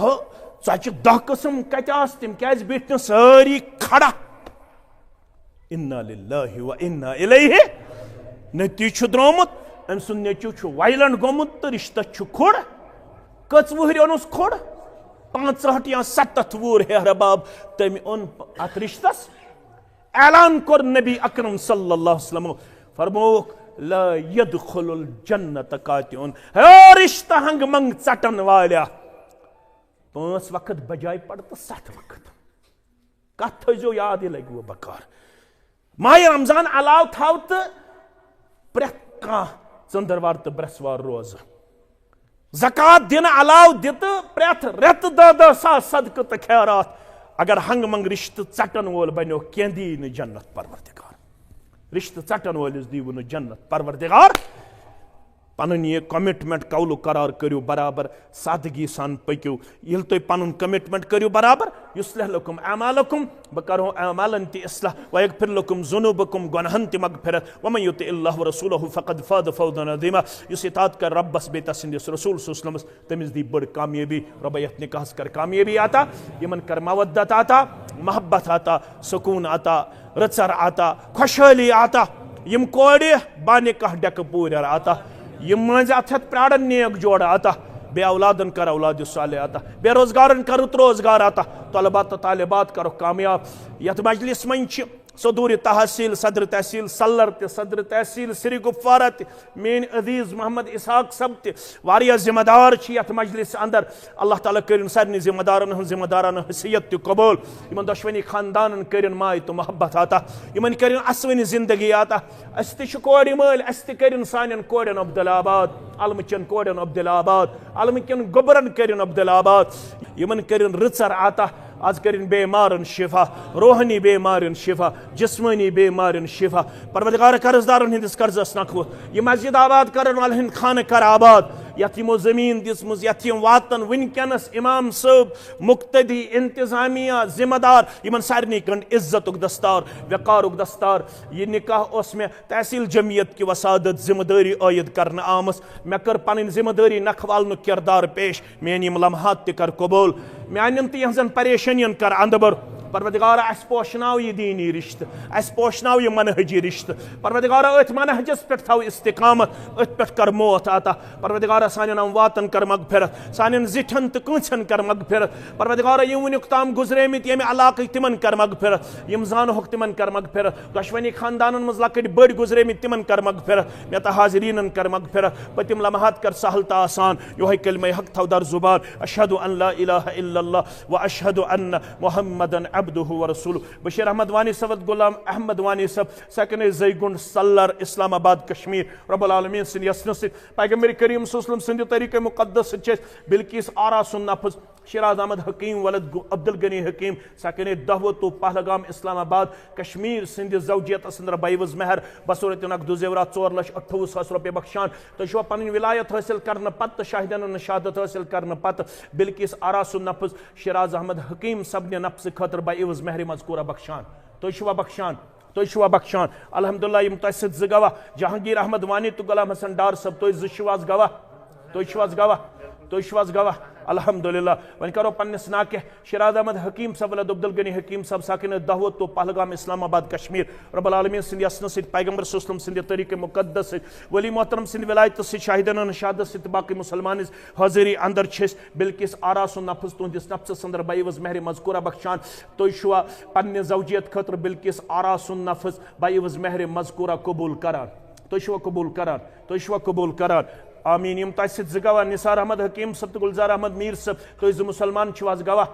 ہو، ژۄچہِ دَہ قٕسم کتہِ آس؟ تِم کیٛازِ بیٖٹھۍ نہٕ سٲری کھڑا؟ انا للہ و انا الیہ۔ نتیجہ چھُ درٛامُت، أمۍ سُنٛد نیٚچو چھُ وایلنٹ گوٚمُت تہٕ رشتس چھُ کھُڑ۔ کٔژ وُہرۍ اوٚنُس کھُڑ؟ پانٛژہٲٹھ یا ستتھ وُہُر ہیہر باب۔ تٔمۍ اوٚن اتھ رشتس۔ اعلان کوٚر نبی اکرم صلی اللہ علیہ وسلم، فرمووُکھ، "لا یدخل الجنت قاطع"۔ ہے رشتہٕ ہنگ منگ ژٹن والیا، پانٛژھ وقت بجاے پڑ تہٕ ستھ وقت۔ کتھ تھٲیزیو یاد، یہِ لگہِ وۄنۍ بکار۔ ماہِ رمضان علاوٕ تھاو تہٕ پرٛٮ۪تھ کانٛہہ ژٔنٛدٕروار تہٕ برٛٮ۪سوار روزٕ۔ زکوٰۃ دِنہٕ علاوٕ دِ تہٕ پرٛٮ۪تھ رٮ۪تہٕ دَہ دَہ ساس صدقہٕ تہٕ خیرات۔ اگر ہنٛگہٕ منٛگہٕ رِشتہٕ ژٹن وول بنیو، کینٛہہ دی نہٕ جنت پروردگار۔ رِشتہٕ ژٹن وٲلِس دیٖوٕ نہٕ جنت پروردگار۔ پنٕنۍ یہِ کمٹمنٹ قول و قرار کٔرِو برابر، سادگی سان پٔکِو۔ ییٚلہِ تُہۍ پنُن کمٹمنٹ کٔرِو برابر، یصلح لکم اعمالکم، بہٕ کرہو اعمالن تہِ اصلاح، ویغفر لکم ذنوبکم، گۄناہن تہِ مغفرت، ومن یطع اللہ ورسولہ فقد فاز فوزا عظیما، یُس اطاعت کرِ ربس بیٚیہِ تسٕنٛدِس رسول صلی اللہ علیہ وسلمس، تٔمِس دی بٔڑ کامیٲبی۔ رۄبہ یتھ نکاحس کر کامیٲبی عطا، یِمن کر مودت عطا، محبت عطا، سکون عطا، رٕژر عطا، خۄشحٲلی عطا۔ یِم کورِ با نکاح ڈیکہٕ پوٗرۍ عطا، یِم مٲنٛزِ اتھٕ ہٮ۪تھ پرارن نیک جوڑٕ عطا، بے اولادن کر اولاد صالح عطا، بے روزگارن کر رُت روزگار عطا، طلبہ تہٕ طالبات کرُکھ کامیاب۔ یتھ مجلس منٛز چھِ صدور تحصیل، صدر تحصیل سلر تہِ، صدر تحصیل سری گفوارہ تہِ، میٲنۍ عزیز محمد اسحاق صٲب تہِ، واریاہ ذمہ دار چھِ یتھ مجلس اندر۔ اللہ تعالیٰ کٔرِن سارنٕے ذمہ دارن ہٕنٛز ذمہ دارانہٕ حیثیت تہِ قبول۔ یِمن دۄشوٕنی خاندانن کٔرِن ماے تہٕ محبت عطا، یِمن کٔرِن اسوٕنۍ زندگی عطا۔ اسہِ تہِ چھِ کورِ مٲلۍ، اسہِ تہِ کٔرِن سانٮ۪ن کورٮ۪ن عبدالآباد، علمہٕ چٮ۪ن کورٮ۪ن عبدالآباد، علمہٕ کٮ۪ن گوٚبرن کٔرِن عبدالآباد، یِمن کٔرِن رٕژر عطا۔ از کٔرِن بیمارن شفا، روحنی بیمارن شفا، جسمانی بیمارن شفا۔ پروردگار، قرض دارن ہٕنٛدِس قرضس نکھٕ وۄتھ۔ یہِ مسجد آباد کرن والٮ۪ن ہٕنٛدۍ خانہٕ کر آباد۔ یتھ یِمو زٔمیٖن دِژمٕژ، یتھ یِم واتن وٕنکیٚنس، امام صٲب، مقتدی، انتظامیہ، ذمہ دار، یِمن سارنٕے کٔنڈ عزتُک دستار، وقارُک دستار۔ یہِ نکاح اوس مےٚ تحصیل جمعیت کہِ وسادت ذمہ دٲری عٲید کرنہٕ آمٕژ۔ مےٚ کٔر پنٕنۍ ذمہ دٲری نکھٕ والنُک کردار پیش۔ میٲنۍ یِم لمحات تہِ کر قبول، میانٮ۪ن تہٕ یِہنٛزن پریشٲنین کر اندبر۔ پروردگارا، اسہِ پوشناو یہِ دینی رشتہٕ، اسہِ پوشناو یہِ منہجی رشتہٕ۔ پروردگارا، أتھۍ منہجس پٮ۪ٹھ تھاو استقامت، أتھۍ پٮ۪ٹھ کر موت عطا۔ پروردگارا، سانٮ۪ن امواتن کر مغفرت، سانٮ۪ن زِٹھٮ۪ن تہٕ کٲنٛسٮ۪ن کر مغفرت۔ پروردگارا، یِم وٕنیُک تام گُزریمٕتۍ ییٚمہِ علاقٕکۍ، تِمن کر مغفرت، یِم زانہوکھ، تِمن کر مغفرت، دۄشوٕنی خاندانن منٛز لۄکٕٹۍ بٔڑۍ گُزریمٕتۍ، تِمن کر مغفرت، مےٚ تہٕ حاضریٖنن کر مغفرت، پٔتِم لمحات کر سہل تہٕ آسان۔ یِہوٚے کلمہ حق تھاو در زبان، اشہد ان لا الہ الا اللہ و اشہد ان محمدن عبدہ و رسولہ۔ بشیر احمد وانی صٲب، غلام احمد وانی صٲب، سیکنڈ زئی گُنڈ سلر، اسلام آباد، کشمیر۔ رب العالمین سٕنٛدِ یژھنہٕ سۭتۍ، پیغمبر کریم صلی اللہ علیہ وسلم سٕنٛدِ طریقہ مقدس سۭتۍ چھِ أسۍ بلقیس آرا سُنٛد نفس، شیراز احمد حکیم ولد عبدالغنی حکیم، سکنِ دہوتو، پہلگام، اسلام آباد، کشمیر سٕنٛدِ زوجیتس اندر بیوز مہر بصورت نقد و زیورات ژور لچھ اٹھووُہ ساس رۄپیہِ بخشان۔ تُہۍ چھِوا پنٕنۍ ولایت حٲصِل کرنہٕ پتہٕ تہٕ شاہدانن شہادت حٲصِل کرنہٕ پتہٕ بلقیس آرا سُنٛد نفس شیراز احمد حکیم صٲبنہِ نفسہٕ خٲطرٕ بیوز مہرِ مذکورہ بخشان؟ تُہۍ چھِوا بخشان؟ تُہۍ چھِوا بخشان؟ الحمدللہ، یِم تۄہہِ سۭتۍ زٕ گواہ، جہانگیر احمد وانی تہٕ غلام حسن ڈار صٲب، تُہۍ زٕ چھِو آز گواہ۔ تُہۍ چھِو آز گواہ؟ تُہۍ چھِو آز گواہ؟ الحمدللہ۔ وۄنۍ کرو پننِس ناکہ شیراز احمد حکیم صٲب ولد عبدالغنی حکیم صٲب ساکن دہوت تو پہلگام، اسلام آباد، کشمیر، رب العالمین سٕنٛدِ یَژنہٕ سۭتۍ، پیغمبر صلی اللہ علیہ وسلم سٕنٛدِ طریقہ مقدس سۭتۍ، ولی محترم سٕنٛدِ ولایتہٕ سۭتۍ، شاہدانن شہادت سۭتۍ، باقی مسلمان حاضری اندر چھِ أسۍ بلقیس آرا سُنٛد نفس تُہنٛدِس نفسس اندر بیوز مہرِ مذکورہ بخشان۔ تُہۍ چھِوا پننہِ زوجیت خٲطرٕ بلقیس آرا سُنٛد نفس بیوز مہرِ مذکورہ قبول کران؟ تُہۍ چھِوا قبول کران؟ تُہۍ چھِوا قبول کران؟ آمین۔ یِم تۄہہِ سۭتۍ زٕ گواہ، نثار احمد حکیم صٲب تہٕ گلزار احمد میر صٲب، تُہۍ زٕ مسلمان چھِو آز گواہ؟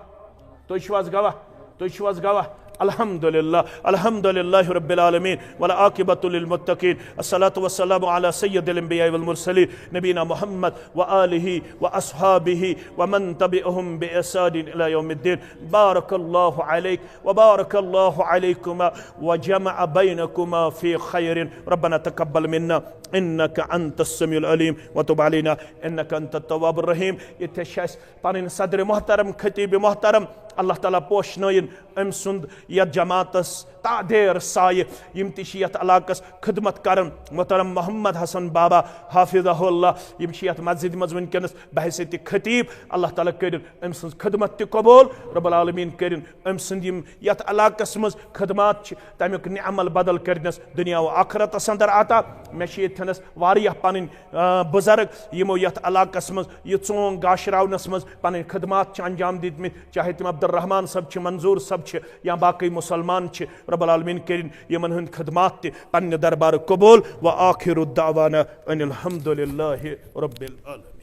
تُہۍ چھِو آز گواہ؟ تُہۍ چھِو آز گواہ؟ الحمدللہ، الحمدللہ رب العالمین، والعاقبۃ للمتقین، الصلاۃ والسلام علی سید الانبیاء والمرسلین، نبینا محمد وآلہ وأصحابہ ومن تبعهم بإحسان إلى يوم الدين۔ بارك الله عليك وبارك الله عليكما وجمع بينكما في خير۔ ربنا تقبل منا إنك أنت السميع العليم وتب علينا إنك أنت التواب الرحيم۔ ییٚتہِ چھِ اَسہِ پنٕنۍ صدر محترم، خطیب محترم، اللہ تعالیٰ پوشنٲیِن أمۍ سُنٛد یَتھ جماعتس تا دیر سایہِ، یِم تہِ چھِ یَتھ علاقس خدمت کران۔ محترم محمد حسن بابا حافظہ اللہ، یِم چھِ یَتھ مسجد منٛز وٕنکیٚنس بحیثیت خطیب۔ اللہ تعالیٰ کٔرِن أمۍ سٕنٛز خدمت تہِ قبول، رب العالمین کٔرِن أمۍ سٕنٛدۍ یِم یَتھ علاقس منٛز خدمات چھِ، تَمیُک نعم البدل کٔرِنَس دُنیا و آخرتس اندر عطا۔ مےٚ چھِ ییٚتہِ تھَنَس واریاہ پنٕنۍ، آ، بُزرگ، یِمو یَتھ علاقس منٛز یہِ ژونٛگ گاشراونس منٛز پنٕنۍ خدمات چھِ انجام دِتمٕتۍ، چاہے تِم عبدالرحمان صٲب چھِ، منظور صٲب چھِ، یا باقٕے مسلمان چھِ۔ رب العالمین کٔرِن یِمن ہٕنٛدۍ خدمات تہِ پننہِ دربارٕ قبول۔ و آخر دعوانا ان الحمد للہ رب العالمین۔